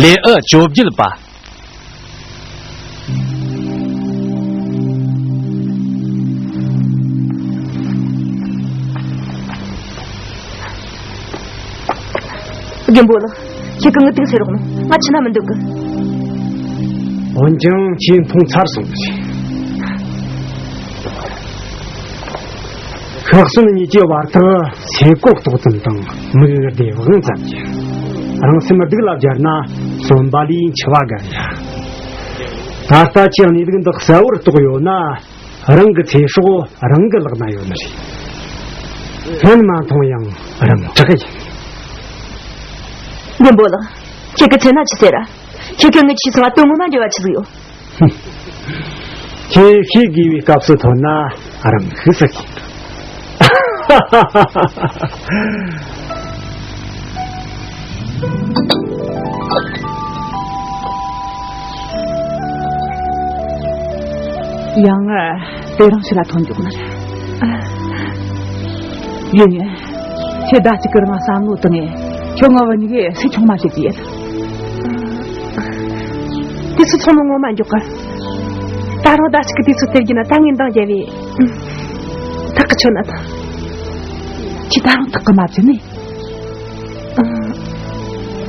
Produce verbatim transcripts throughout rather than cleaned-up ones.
ལེའུ་བཅོ་བརྒྱད་པ། རྒན་པོ་ལགས། ཁྱེད་ཀྱི་ངུ་ཏིག་ཟེར་རོགས་གནང་། ང་ཆུ་ན་མི་འདུག་གི། འོན་ཀྱང་ཁྱེད་འཐུང་ཚར་སོང་གི། ཤག་སོན་གཉིས་ཀྱི་བར་ཐག་སེ་གོ་ཏོག་ཙམ་དང་མིག་སྡེ་བགང་ཙམ་གྱིས། རང་སེམས་སྡུག་ལ་སྦྱར་ན་གསོན་པ་ལས་འཆི་བ་དགའ་ཡ། ད་ལྟ་ཁྱེད་གནས་ལུགས་འདི་གསལ་བོར་རྟོགས་ཡོད་ན། རང་གི་ཚེ་སྲོག་རང་གི་ལག་ན་ཡོད་ནི་རེད། སྔོན་མ་མཐོང་ཡང་རང་དྲག་ཡིན། མགོན་པོ་ལགས། ཁྱེད་ཀྱི་ཚེ་ན་ཆི་ཟེར་ར། ཁྱེད་ཀྱི་ངི་ཆི་སོང་བ་དོན་ངོ་མ་འབྲེལ་བ་ཆི་ཟིག་ཡོད། ཁྱེད་ཤེས་དགོས་པའི་སྐབས་སུ་ཐོན་ན་རང་ཤེས་ས་ཤེས། ཡང་ང་དེ་རིང་ཕྱི་ལ་ཐོན་འཇུག་ནི་རེད། ཡིན་ཡིན། ཁྱེད་ཟླ་གཅིག་གི་རིང་བསམ་བློ་བཏང་ངས་ཁྱོད་ང་བུ་གཉིས་ཀས་སུ་ཆུང་མ་བྱེད་ཀྱི་ཡིན། དུས་ཚོད་ཚང་མ་ངོ་མ་མགྱོགས་གི། ད་རུང་ཟླ་གཅིག་གི་དུས་ཚོད་སྟེར་རྒྱུ་ན་ད་ངས་འདང་རྒྱབ་པས། ཐག་གི་ཆོད་ན་ད། ཁྱེད་ད་རུང་ཐག་གི་མ་བཅད་ནས།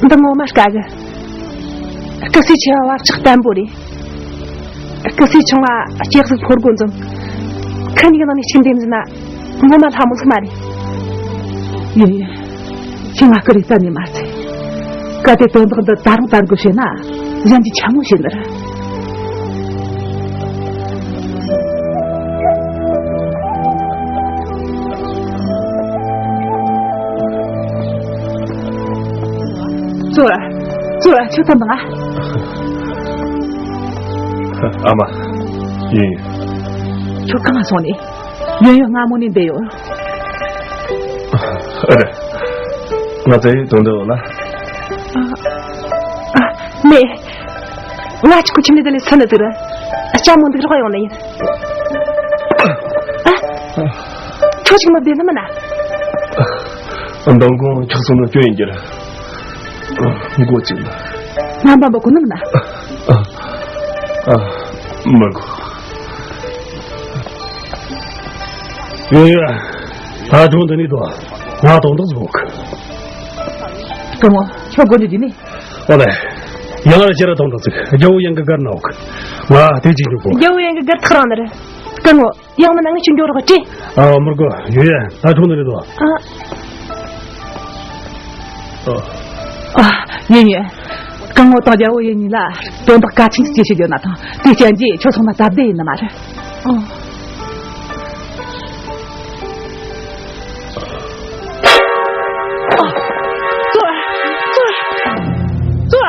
འདི་ངོ་མ་དཀའ་གི། སྐུ་སྲས་ཆེ་བ་བབ་ཆགས་བརྟན་པོ་རེད། སྐུ་སྲས་ཆུང་བ་སྐྱེ་གཟུགས་ཕོ་རྒོད་འཛོམས། ཁ་གཉིས་ཀྱི་ནང་ནས་གཅིག་འདེམས་ཟིན་ན་ངོ་མ་ལྷ་མོ་ཟིག་མ་རེད། ཡིན་ཡིན། ཁྱེད་ང་ཀུ་རེ་གཏན་ནས་མ་ཚད། གལ་ཏེ་དོན་དག་འདི་ད་རུང་བརྟན་པོ་བྱས་ན་གཞན་གྱིས་ཆ་མོ་བྱེད་ནི་རེད། ཙོ་ར། ཙོ་ར་ཁྱོད་ད་འདང་ང་། ཨ་མ། ཡིན། ཁྱོད་གང་ང་སོང་ནི། ཡོད་ཡོད། སྔ་མོ་ནས་བསྡད་ཡོད། ཨ་རེད། ང་ཚོའི་དོན་དུ་ལ། ཨ། ཨ། མེད། ང་གཅིག་པུ་ཁྱིམ་ནས་དེ་ལས་ཚུར་ནི་དུར། ཨ། ལྕམ་མོ་འདུག་རོགས་ཡོང་ནི་ཡིན། ཨ། ཁྱོད་ཅིག་མ་བསྡད་ནི་མིན་ན། མདང་དགོང་ཁྱོད་སོང་ན་སྐྱོན་ཡིན་རྒྱུ་རེད། མགོ་གཅིག་ལ། ངན་པ་མི་དགོས་ནི་མིན་ན། ཨ། ཨ། མི་དགོས། ཡོད་ཡོད། ད་དུང་འདི་ནས་དོ། ང་དོན་དག་ཟིག་ཡོད་གི། སྐུ་ངོ། ཁྱོད་སྒོ་འདི་འདི་ནས། ཨོ་ལེ། ཡང་ལ་ཁྱེད་ར་དོན་དག་ཟིག། རྒྱལ་བོ་ཡང་གི་སྒར་ན་ཡོད་གི། ང་དེ་གཅིག་འཇུག་གོ། རྒྱལ་བོ་ཡང་གི་སྒར་ཐག་རིང་ནི་རེད། སྐུ་ངོ། ཡང་མིན་ན་ངས་ཁྱོད་འགྱོ་རོགས་བྱེད། ཨ། མི་དགོས། ཡོད་ཡ། ད་ཐུག་ནི་རེད་དོ། ཨ། ཨ། ཡིན་ཡིན། སྐུ་ངོ་དང་རྒྱལ་བོ་ཡིན་གཉིས་ལ་དོན་དག་གལ་ཆེན་ཞིག་བྱེད་རྒྱུ་ན་ཐང་། དེ་རྐྱེན་གྱིས་ཁྱོད་སོང་ན་སྟབས་བདེ་ཡིན་ནི་མ་རེད། ཨ། ཙོ། ཙོ། ཙོ།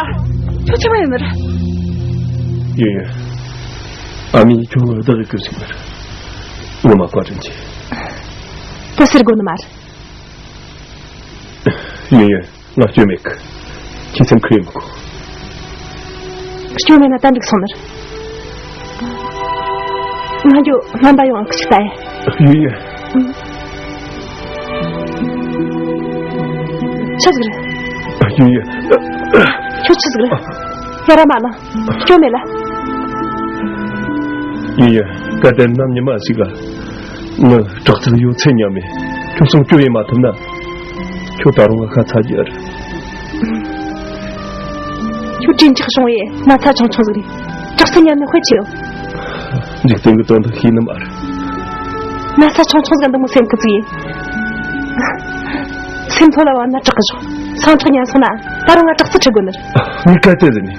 ཁྱོད་ཆི་མ་ཡིན་ནི་རེད། ཡིན་ཡིན། ཨ་མས་ཁྱོད་ངོ་བདག་གི་སྐུ་ཞིག་མེད། ངོ་མ་བཀའ་དྲིན་ཆེ། ད་ཟེར་དགོས་ནི་མ་རེད། ཡིན་ཡིན། ང་སྐྱོན་མེད་གི། ཁྱེད་སེམས་ཁུར་མི་དགོས། སྐྱོན་མེད་ན་ད་འགྲིག་སོང་ནི་རེད། ང་འགྱོ། སྨན་པ་ཡོང་ཨ་ཁུ་ཅིག་ལྟ་ཡིན། ཡིན་ཡིན། ཆི་ཟིག་རེད། ཡིན་ཡིན། ཁྱོད་ཆི་ཟིག་རེད། ཡ་ར་མ་ལ། སྐྱོན་མེད་ལ། ཡིན་ཡིན། གལ་ཏེ་ནམ་ཉི་མ་ཞིག་ག་ངི་དྲག་རྩལ་ཡོད་ཚད་ཉམས་མེད། ཁྱོད་སྲུང་སྐྱོབ་ཡེ་མ་ཐུབ་ན། ཁྱོད་ད་རུང་ང་ཁ་ཚ་རྒྱུ་རེད། ཁྱོད་གྲོས་འཆག་བྱུང་ཡེ་ན་ཚ་ཆུང་ཆུང་ཟིག་རེད། དྲག་རྩལ་ཉམས་མེད་དཔེ་ཆེ་ཡོད། འཇིག་རྟེན་གི་དོན་དུ་ཤེས་ནི་མ་རེད། ན་ཚ་ཆུང་ཆུང་ཟིག་འདི་མོ་སེམས་ཁུ་ཚིག་ཡེ། སེམས་ཐོ་ལ་བབས་ན་དྲག་གི་བྱུང་། སང་ཁྲག་ཉན་སོང་ན་ད་རུང་ང་དྲག་རྩལ་ཁྲིད་དགོས་ནི་རེད། ངས་གལ་ཏེ་ཟེར་ནི།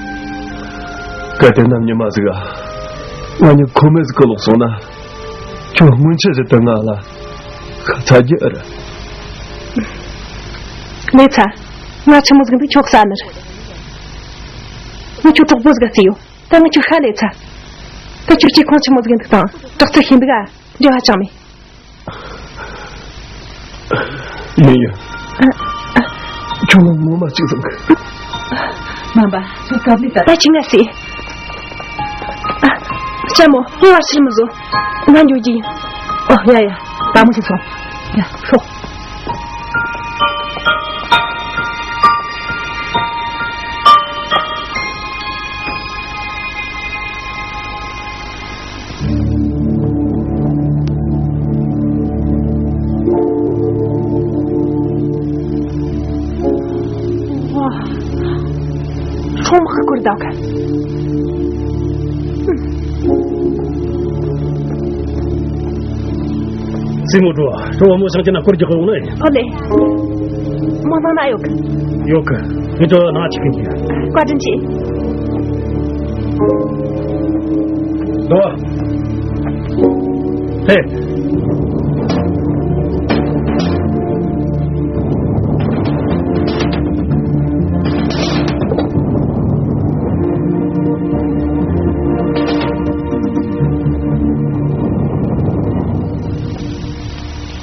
གལ་ཏེ་ནམ་ཉི་མ་ཟིག་ག་ང་གཉིས་ཁོམ་མེད་ཟིག་གི་ལོག་སོང་ན། ཁྱོད་སྔོན་ཆད་ཟིག་ཏུ་ང་ལ་ཁ་ཚ་རྒྱུ་རེད། ལེ་ཚ། ང་ཆི་མོ་ཟིག་འདུག་ཁྱོད་གསལ་ནི་རེད། ངས་ཁྱོད་གྲོགས་པོ་ཟིག་ག་བརྩིས་ཡོད། ད་ངས་ཁྱོད་ཤ་ལེ་ཚ། ད་ཁྱོད་སྐྱེ་ཁུངས་ཆི་མོ་ཟིག་འདུག་དང་དྲག་རྩལ་ཤེས་འདུག་ག་འབྲེལ་བ་ཅང་མེད། ཡིན་ཡིན། ཨ། ཨ། ཁྱོད་ངོ་མ་གཅིག་བཟང་གི། སྨན་པ། ཁྱོད་སྐབས་ནས་ད། ད་ཁྱི་ང་སྲིད། ཨ། ལྕམ་མོ། ངས་བར་ཆད་མི་བཟོ། ང་འགྱོ་རྒྱུ་ཡིན། ཨོ་ཡ་ཡ། དལ་མོ་བྱས་སོང་། ཡ། ཤོག། སྐོར་ཟློག་སྲིད་མོ་འགྲོ། ཁྱོད་བུ་མོ་ཞིང་ཆེན་ན་སྐོར་རྒྱག་གི་ཡོང་ནི། ཨོ་ལེ། མོ་ནང་ན་ཡོད་གི། ཡོད་གི། ངས་ཁྱོད་ནང་ཆིག་གི་འགྱིག་བཀའ་དྲིན་ཆེ། འགྲོ། ཧེ།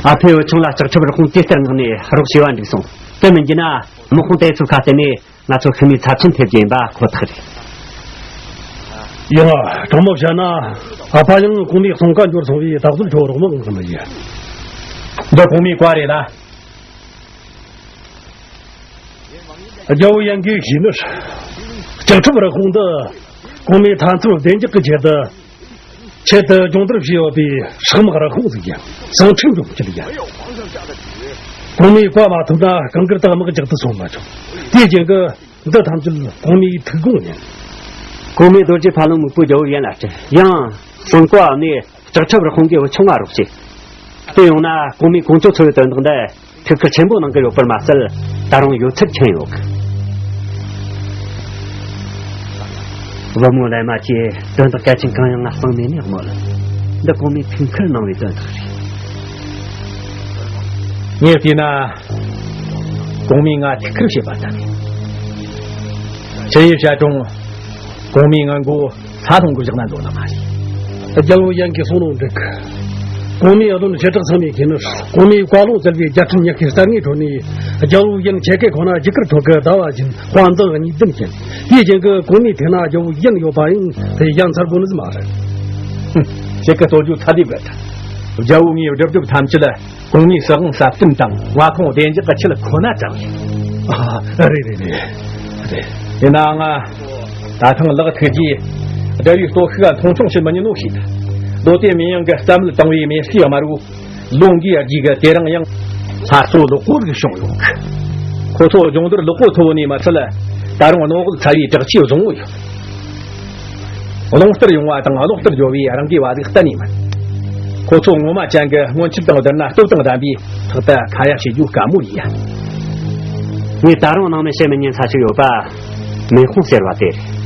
ཨ་ཕས་བུ་ཆུང་ལ་ལྕགས་ཁྲབ་རི་ཁུང་དེ་ལྟར་མངགས་ནས་རོགས་བྱས་པ་འགྲིག་སོང་། དེ་མིན་གྱི་ན་དམག་དཔུང་དེ་ཚོའི་ཁ་གཏད་ནས། ང་ཚོ་ཤི་རྨས་ཚབས་ཆེན་ཐེབས་ཀྱི་ཡིན་པ་ཁོ་ཐག་རེད། ཡང་དྲང་མོ་བཤད་ན། ཨ་ཕ་ཡང་གོང་མའི་གསུང་བཀའ་འགྱུར་སོང་བས་ད་གཟོད་ཁྱོད་རོགས་མི་དབང་གི་མི་ཡིན། འདི་གོང་མའི་བཀའ་རེད་ལ། རྒྱལ་བོ་ཡན་གྱིས་ཤེས་ནི། ལྕགས་ཁྲབ་རི་ཁུང་འདི་གོང་མའི་མཐའ་མཚམས་བདེ་འཇགས་ཀྱི་ཆེད་དུ། ཆེད་དུ་སྦྱོང་བརྡར་བྱས་ཡོད་པའི་ཤག་དམག་རུ་ཁག་ཟིག་ཡིན། ཟིང་འཁྲུག་འཇོག་རྒྱུ་ཡིན། གོང་མའི་བཀའ་མ་ཐོབ་ན་གང་དགར་དུ་དམག་རྒྱག་ཏུ་སོང་མ་ཆོག་དེའི་རྐྱེན་གྱིས་འདི་ཐམས་ཅད་གོང་མའི་ཐུགས་དགོངས་ཡིན། གོང་མའི་རྡོ་རྗེ་ཕ་བློན་མིག་པོ་རྒྱལ་བོ་ཡན་ལ་སྤྲད། ཡང་གསང་བཀའ་ནས་ལྕགས་ཁྲབ་རུ་ཁུང་གི་བུ་ཆུང་ང་རོགས་བྱེད། དེ་ཡོང་ན་གོང་མའི་དཀོན་མཆོག་འཚོ་བའི་དོན་དག་འདི། ཐུགས་ཁུར་ཆེན་པོ་གནང་གི་ཡོད་པར་མ་ཟད། ད་རུང་ཡོད་ཚད་མཁྱེན་ཡོད་གི། བུ་མོ་ལས་མ་བྱས་དོན་དག་གལ་ཆེན་གང་ཡང་ང་གསང་མེད་ནས་སྨོད། འདི་གོང་མའི་ཐུགས་ཁུར་གནང་བའི་དོན་དག་རེད། ངས་བལྟས་ན། གོང་མས་ང་ཐུགས་ཁུར་བྱེད་པ་ལྟ་རེད། ཆུ་ཡི་བྱ་གྲོང་། གོང་མའི་ང་མགོ། ས་ཐོང་གི་བཞག་ན་འདོད་ལ་མ་རེད། རྒྱལ་བོ་ཡན་གྱི་གསུང་ནོར་འགྲིག་གོང་མའི་བློན་བྱེ་བྲག་ཚང་མས་མཁྱེན་ནོ། གོང་མའི་བཀའ་ལུང་སྩལ་བའི་རྒྱལ་ཕྲན་ཉི་ཤུའི་རྩར་ངེས་ཁྲོད་ནས། རྒྱལ་བོ་ཡན་ཆེ་གེ་ཁོ་ན་རྒྱུ་སྐར་ཁྲོད་ཀྱི་ཟླ་བ་བཞིན་དཔའ་མཛངས་གཉིས་ལྡན་ཅན། དེའི་རྐྱེན་གྱིས་གོང་མའི་ཐད་ན་རྒྱལ་བོ་ཡན་ཡོད་པ་ཡང་དེ་ཡང་ཚར་དགོས་ནི་ཟིག་མ་རེད། ཧུམ། ཁྱེད་ཀྱི་རྩོད་རྒྱུ་ཚ་ལེབ་རེད། རྒྱལ་བོ་ངའི་སྒྲུབ་སྒྲུབ་ཐམས་ཅད། གོང་མའི་སྲིད་དབང་ཟབ་ཏིང་དང་མངའ་ཁོངས་བདེ་འཇགས་ཀྱི་ཆེད་ཁོ་ན་ཙམ་རེད། ཨ། རེད་རེད་རེད། རེད། ཡིན་ནའང་། ད་ཐེངས་ལག་ཐུག་རྗེས་དགྲ་བོའི་སྟོབས་ཤུགས་མཐོང་ཆུང་བྱེད་མི་ཉན་ནོ་ཞིག་ལོ་ཏེ་མིན་ཡང་གི་བསམ་བློ་བཏང་བའི་མེ་ལྕེ་དམར་བོ་ལོང་གིས་རྒྱུག་གི། དེ་རིང་ཡང་སླར་གསོ་ལོག་པོ་ཟིག་བྱུང་ཡོད། ཁོ་ཚོ་སྦྱོང་བརྡར་ལོག་པོ་ཐོབ་ནས་མ་ཚད། ད་རུང་རྣོ་ངར་ཚ་བའི་དྲག་ཆས་བཟང་བོ་ཡོད། རླུང་ལྟར་ཡོང་བ་དང་གློག་ལྟར་འཇོ་བའི་རང་གི་བ་ཟིག་གཏན་ནས་མིན། ཁོ་ཚོ་ངོ་མ་ཅན་གྱི་སྔོན་ཆད་དང་བསྡུར་ན་སྟོབས་དང་ལྡན་པས་ལྷག་ཏུ་ཁ་ཡ་བྱེད་རྒྱུ་དཀའ་མོ་ཡིན་ཡ། ངས་ད་རུང་ནང་མི་བཤད་མི་ཉན་ས་ཞིག་ཡོད་པ། མེ་ཧོང་ཟེར་བ་དེ་རེད།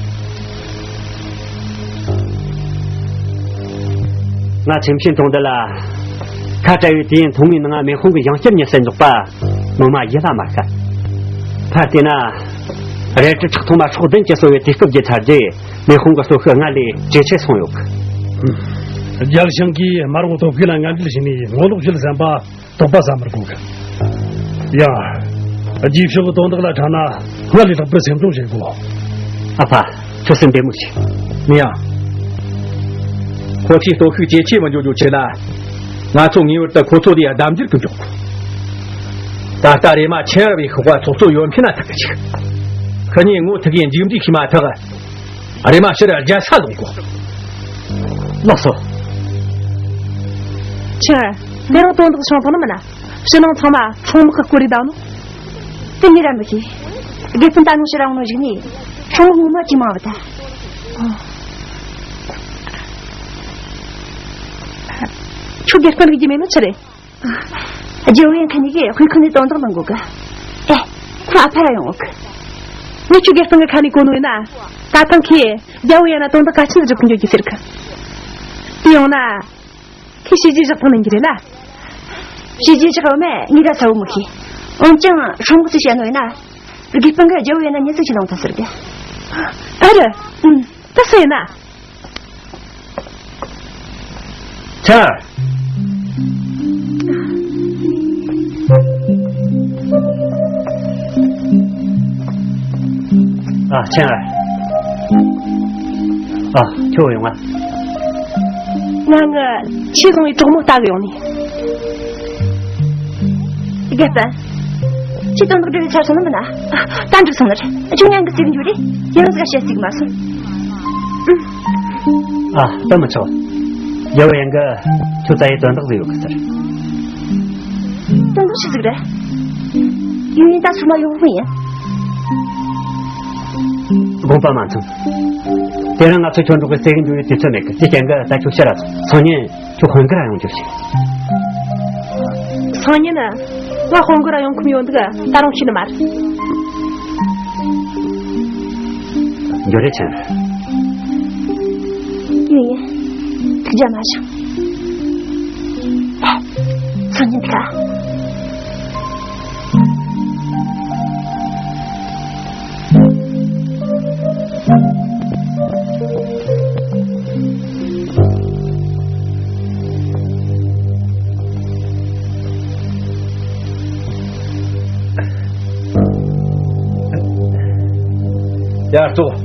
ང་ཁྱིམ་ཆེན་གྲོང་རྡལ་ལ་ཁ་བྲལ་བའི་དུས་ཡུན་ཐུང་ངུའི་ནང་མེ་ཧོང་གི་ཡང་བསྐྱར་ཉི་ཟེར་འཇོག་པ། ངོ་མ་ཡིད་ལ་མ་ཤར། ཕར་བལྟས་ན། རལ་གྲི་ཁྲག་འཐུང་མ་སྲོག་ལྡན་གྱིས་གསོ་བའི་དུས་སྐབས་བརྒྱུད་ཚར་རྗེས་མེ་ཧོང་གི་གསོན་ཤུགས་སྔར་ལས་ཇེ་ཆེར་སོང་ཡོད་གི། རྒྱལ་ཞང་གིས་མ་རུངས་སྟོབས་ཤུགས་ལ་ངན་འབྲེལ་བྱས་ནས་ངོ་ལོག་བྱེད་བསམ་པ་དོགས་པ་ཟ་མི་དགོས་གི། ཡ། རྗེས་ཕྱོགས་ཀྱི་དོན་དག་ལ་ཕྲ་ན་སྔར་ལས་ལྷག་པར་སེམས་ཆུང་བྱེད་དགོས། ཨ་ཕ། ཁྱོད་སེམས་བདེ་མོ་བྱོས། མི་ཡ། ཁོ་ཚོས་སྟོབས་ཤུགས་ཇེ་ཆེ་མི་འགྲོ་རྒྱུ་ཆེད་ལ། ང་ཚོ་ངེས་པར་དུ་ཁོ་ཚོ་ལས་ལྡབ་འགྱུར་དུ་འཇོག་དགོས། ད་ལྟ་རེམ་མ་ཆེན་ར་བའི་ཤོག་པ་ཚོགས་གཙོ་ཡོད་མཁན་ན་ཐུག་གི་ཆུག་ཁི་གཉིས་ངོ་ཐུག་གིས་མཇུག་འབྲས་ཤེས་མ་ཐག་རེམ་མ་ཕྱིར་རྒྱལ་ས་ལོག་དགོས། ལགས་སོ། ཆེན་ར། དེ་རིང་དོན་དག་བྱུང་ཐང་ནི་མིན་ན། ཕྱི་ནང་ཚང་མ་ཁྲོང་དམག་གི་སྐོར་རེད་ད་ནོ། དེ་ངས་ར་མི་ཤེས། དགེ་སྤུན་ད་ནང་ཕྱིར་ར་འོང་ནོ་ཞིག་ནི། ཁྲོང་དམག་ངོ་མ་ཅི་མང་བ་ད། ཁྱོད་དགེ་སྤུན་རིག་རྒྱུ་མེད་ནོ་ཆི་རེད། རྒྱལ་བོ་ཡན་ཁ་ནས་གི་དཔེ་ཁང་ནས་དོན་དག་གླེང་དགོས་གི། ཨེ། ཁོ་ཨ་ཕ་ར་ཡོང་འོག་ངས་ཁྱོད་དགེ་སྤུན་གི་ཁ་ནས་གོ་ནོ་ཡིན་ན། ད་ཐེངས་ཁོས་རྒྱལ་བོ་ཡན་ན་དོན་དག་གལ་ཆེན་ཟིག་སྒྲུབ་གི་འགྱོ་རྒྱུ་ཟེར་གི། དེ་ཡོང་ན། ཁོས་བྱས་རྗེས་བཞག་ཐུབ་ནི་གི་རེད་ལ། བྱས་རྗེས་བཞག་ཡོད་མེད་ངས་ར་གསལ་བོ་མི་ཤེས། འོན་ཀྱང་ཧྲོང་གི་ཚུལ་བཤད་ནོ་ཡིན་ན། དགེ་སྤུན་གི་རྒྱལ་བོ་ཡན་ན་མྱི་ཚིག་ཅིག་ལོང་ཐལ་ཟེར་གི། ཨ་རེ། ཨུམ། ད་སུ་ཡིན་ན། ཆང་། ཨ། ཆང་། ཨ། ཁྱོད་ཡོང་ང་། ང་ངི་ཆེས་བཟང་བའི་གྲོགས་མོ་ལྟ་གི་ཡོང་ནི། དགེ་སྤུན། ཁྱེད་དོན་དག་འགྲུབ་ཚར་སོང་ནི་མིན་ན། ད་འགྲུབ་སོང་ནི་རེད། ཁྱོད་ཉན་གི་རྩིས་འཇུ་རེ། ཡང་ཟིག་བཤད་རྩིས་མ་སོང་། ཨ། ད་མི་ཆོག་རྒྱལ་བོ་ཡན་གི་ཁྱོད་ད་ཡི་དོན་དག་ཟིག་ཡོད་གི་ཟེར། དོན་དག་ཆི་ཟིག་རེད། ཡུན་ཡུན་ད་སུ་མ་ཡོང་བ་ཡིན། དགོངས་པ་མ་ཚོམས། དེ་རིང་ང་ཚོ་ཁྱོད་འགྲོགས་གི་ཟེར་གི་འགྲོ་ཡི་དུས་ཚོད་མེད་གི། དེ་རྐྱེན་གི་ད་ཁྱོད་ཕྱིར་ར་སོང་། སང་ཉིན་ཁྱོད་དཔོན་སྒར་ར་ཡོང་རྒྱུ་བྱེད། སང་ཉིན་ནི་ང་དཔོན་སྒར་ར་ཡོང་ཁོམ་ཡོད་འདུག་ག་ད་རུང་ཤེས་ནི་མ་རེད། འགྱོ་རེ་ཆེན། ཡིན་ཡིན། ཐུགས་རྒྱལ་མ་བཞེངས། སང་ཉིན་འདུག་ག་ཡར་ལྟོས།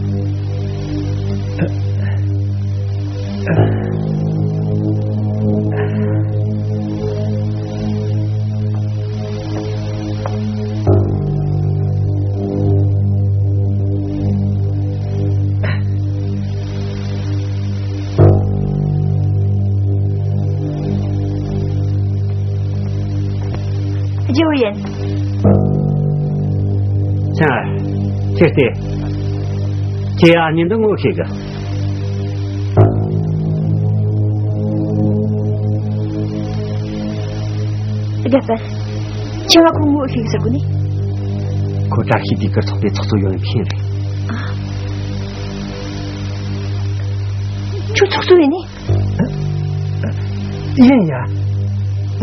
རྗེ་བོ་ཡིན། ཆང་། ཁྱེར་ཏེ། ཁྱེད་ཨ་ནེ་འདི་ངོ་ཤེས་གི། རྒྱལ་པོ། ཁྱེད་ང་ཁོ་ངོ་ཤེས་གི་ཟེར་གོ་ནི། ཁོ་བཀྲ་ཤིས་དུས་ཀྱི་ཚོགས་པའི་ཚོགས་གཙོ་ཡོད་མཁན་རེད། ཨ། ཁྱོད་ཚོགས་གཙོ་ཡིན་ནི། ཡིན་ཡ།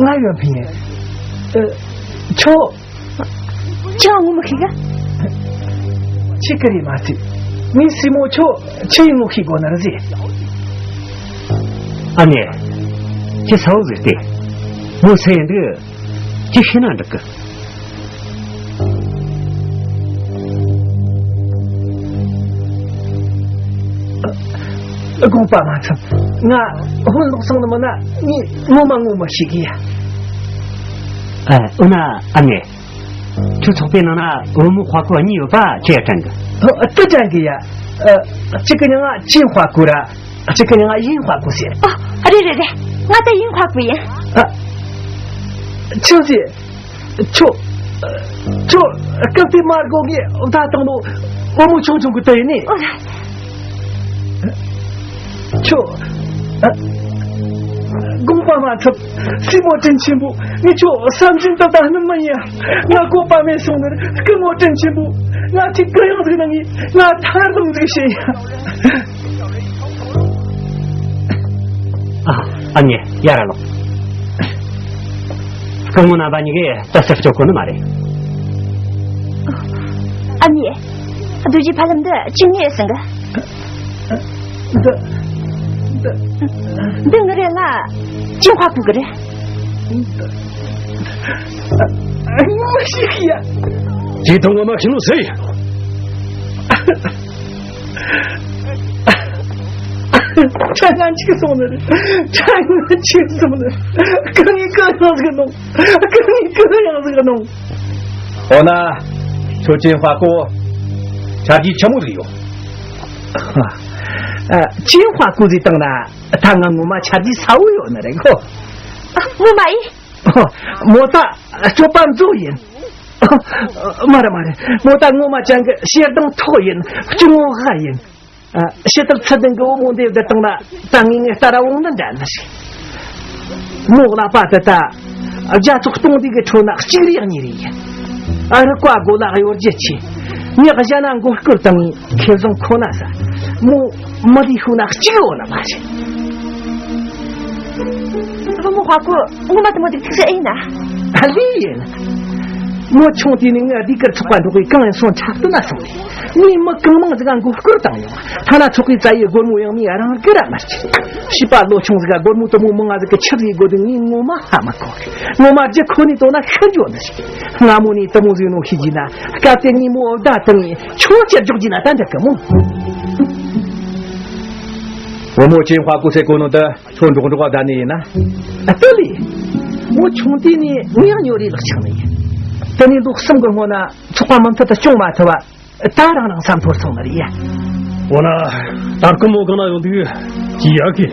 ང་ཡོད་མཁན་ཡིན། ཨ། ཁྱོད། ཁྱེད་ང་ངོ་མི་ཤེས་གི། ཁྱེད་ཀྱི་རེད་མ་ཚད། ངས་སྲས་མོ་ཁྱོད་ཆི་ཡིན་ངོ་ཤེས་དགོས་ནི་རེད་ཟེར། ཨ་ནེ། ཁྱེད་ས་འོག་ཟིག་སྟེ། མོ་སུ་ཡིན་འདུག་ཁྱེད་ཤེས་ན་འགྲིག་གི། དགོངས་པ་མ་ཚོམས། ང་ཧོན་ལོག་སོང་ནི་མིན་ན་ངས་ངོ་མ་ངོ་མ་ཤེས་གི་ཡ། ཨ། འོ་ན་ཨ་ནེ། ཁྱོད་ཚོགས་པའི་ནང་ན་བུ་མོ་ཧྭ་ཀོ་གཉིས་ཡོད་པ་ཁྱེད་དྲན་གི། ཨ། དེ་དྲན་གི་ཡ། ཨ། གཅིག་གི་མྱིང་ང་ཅིན་ཧྭ་ཀོ་ར། གཅིག་གི་མྱིང་ང་ཡིན་ཧྭ་ཀོ་ཟེར། ཨ། རེད་རེད་རེད། ང་ད་ཡིན་ཧྭ་ཀོ་ཡིན། ཨ། ཆི་ཟེར། ཁྱོད། ཁྱོད་སྐབས་དེ་མར་གོ་ངས་བདག་དང་ནོ་བུ་མོ་ཆུང་ཆུང་གི་དེ་ཡིན་ནི། ཨོ་ར། ཁྱོད། ཨ། དགོངས་པ་མ་ཚོམས། སྲས་མོ་དྲིན་ཆེན་པོ། ངས་ཁྱོད་བསམ་བཞིན་དུ་ད་ནི་མི་ཡིན། ང་གོ་བ་མེད་སོང་ནི། སྐུ་ངོ་དྲིན་ཆེན་པོ། ང་ཐུགས་གུ་ཡངས་ཟིག་གནང་ངས། ང་ཐར་འདོམས་ཟིག་བྱེད་ཡ། ཨ། ཨ་ནེ། ཡར་ར་ལོག་སྐུ་ངོ་རྣམ་པ་གཉིས་ཀས་ད་སེར་སྐྱོ་གོ་ནི་མ་རེད། ཨ་ནེ། རྡོ་རྗེ་ཕ་ལམ་འདི་ཅི་ངས་ཟིན་གི། འདི། འདི། འདི་ངའི་རེད་ལ། ཅིན་ཧྭ་ཀོ་གི་རེད། ངོ་ཤེས་ཡ། ཅི་དང་ངོ་མ་ཤེས་ནོ་ཟེར། ཁྲ་ངན་ཆིག་སོང་ནི་རེད། ཁྲ་ངན་ཆིག་སོང་ནི་རེད། གང་ཡིན་གང་ཡང་ཟིག་ནོ། གང་ཡིན་གང་ཡང་ཟིག་ནོ། འོ་ན། ཁྱོད་ཅིན་ཧྭ་ཀོ། ཆ་རྒྱུས་ཆི་མོ་ཟིག་ཡོད། ཨ། ཅིན་ཧྭ་ཀོ་ཟེར་བཏང་ན་ད་ང་ངོ་མ་ཆ་རྒྱུས་ཚ་བོ་ཡོད་ནི་རེད་གོ། ཨ། ངོ་མ་ཡིན། ཨོ། མོ་ད་སྤྱོད་པ་མཛོ་ཡིན། ཨོ། མ་རེད་མ་རེད། མོ་ད་ངོ་མ་ཅན་གི་ཞེ་སྡང་ཐོག་ཡིན། སྐྱོ་ངོ་ཧ་ཡིན། ཨ། ཕྱི་ལྟར་ཚུལ་ལྡན་གྱི་བུ་མོ་འདེབས་བསྡད་བཏང་ན་ད་ངས་ངའི་ལྟ་ར་འོང་ན་འདྲ་ནི་ཞིག་མོ་ལག་པ་དེ་ད་རྒྱ་ཚོགས་སྟོང་སྡེ་གི་ཁྲོད་ན་གཅིག་རེ་གཉིས་རེ་ཡིན། ཨ། རི་ཀ་མགོ་ལ་གཡོ་སྒྱུ་ཆེ། ངས་གཞན་ན་མགོ་སྐོར་བཏང་ངས་ཁེ་བཟང་ཁོ་ན་ཟ། མོ་མི་ལུས་ཤུགས་ན་གཅིག་ཡོད་ནི་མ་རེད། བུ་མོ་ཧྭ་ཀོ་ངོ་མ་དེ་མོ་དེ་ཐུགས་སུ་ཨེ་ཡིན་ན། ཨ་ལས་ཡིན། མོ་ཆུང་དུས་ནས་ངའི་ཟློས་གར་ཚོགས་པ་འགྲོགས་པའི་གང་ཡིན་སོང་འཁྲབ་སྟོན་ན་སོང་ནས། ངས་མི་གང་མང་ཟིག་ག་མགོ་སྐོར་བཏང་ཡོང་། ཐ་ན་ཚོགས་པའི་རྩ་བའི་སྒོར་མོ་ཡང་མི་རང་གི་ར་མ་སྐྱེས། བྱིས་པ་ལོ་ཆུང་ཟིག་ག་སྒོར་མོ་དེ་མོ་མང་ང་ཟིག་གི་ཆི་ཟིག་དགོས་དུས་ངས་ངོ་མ་ཧ་མ་གོ། ངོ་མ་རྒྱུ་ཁོ་ནས་དོ་ན་ཤི་འགྱོ་ནི་ཞིག་སྔ་མོ་ནས་དེ་མོ་ཟིག་ནོ་ཤེས་རྒྱུ་ན་སྐབས་དེ་ངས་མོ་བརྡ་བཏང་ངས་ཆོས་ཕྱིར་འཇོག་རྒྱུ་ན་ད་འགྲིག་གི་མོ། བུ་མོ་ཅིན་ཧྭ་ཀོ་ཟེར་གོ་ནོ་དེ། ཁྱོད་འགྲོགས་འགྲོགས་བསྡད་ནི་ཡིན་ན། ཨ། ལྟོས་ལེ། མོ་ཆུང་དུས་ནས་ངའི་ཡང་ཉོ་རེ་ལག་ཆགས་ནི་ཡིན། དེ་ནས་ལོ་གསུམ་གི་སྔོན་ན་ཚོགས་པ་མུ་མཐུད་དུ་སྐྱོང་མ་ཐུབ་པ། ད་རང་རང་ས་འཐོར་སོང་ནི་རེད་ཡ། འོ་ན། ད་སྐུ་མོ་གང་ན་ཡོང་དུས་ཅི་ཡག་གི།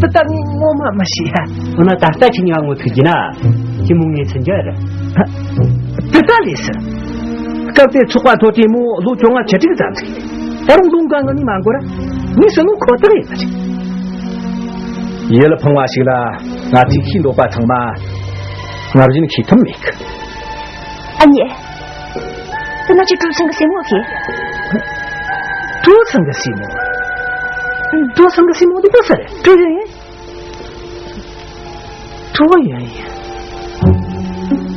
དེ་ད་ངས་ངོ་མ་མི་ཤེས་ཡ། འོ་ན་ད་ལྟ་ཁྱེད་ཉག་ངོ་ཐུག་གི་ན། ཁྱེད་མོ་ངའི་མཚན་རྒྱ་རེད། དེ་ད་ལས་སྲིད། སྐབས་དེར་ཚོགས་པ་ཐོ་བྲིས་མོ་ལོ་བཅོ་ལྔ་བཅུ་དྲུག་ཙམ་ཟིག་ད་རུང་ལོ་འགའ་ངོ་ནས་མ་འགོར་ར། ངས་བཤད་ནོ་ཁོ་ཐག་ཡིན་ཟེར། ཡིད་ལ་ཕངས་པ་ཞིག་ལ་ང་ཚོས་ཤེས་འདོད་པ་ཚང་མ་ང་བཞིན་ཤེས་ཐུབ་མེད་གི། ཨ་མྱེས། དེ་ན་ཁྱེད་ཀྲུའུ་ཚང་གི་སྲས་མོ་ཤེས། ཀྲུའུ་ཚང་གི་སྲས་མོ། ཨང་། ཀྲུའུ་ཚང་གི་སྲས་མོ་དེ་པོ་ས་རེད། ཀྲུའུ་ཡོན་ཡོན། ཀྲུའུ་ཡོན་ཡོན།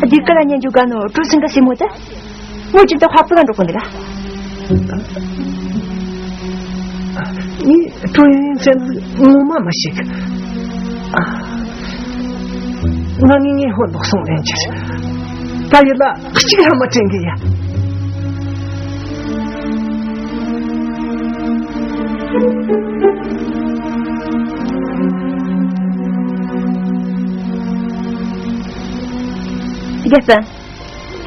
སྡེ་ཁུལ་ལ་ཉན་རྒྱུ་ག་ནོ་ཀྲུའུ་ཚང་གི་སྲས་མོ་དེ། ངོ་ཅི་ད་ཧ་པུ་ལ་འགྲོ་གོ་འདི་ར། ངས་ཀྲུའུ་ཡོན་ཡོན་ཚན་ངོ་མ་མི་ཤེས་གི། ཨ། ང་ངས་ངས་ཧོན་ལོག་སོང་ལན་ཆེར། ད་ཡིད་ལ་གཅིག་ཧ་མ་དྲན་གི་ཡ། རྒྱལ་པོ།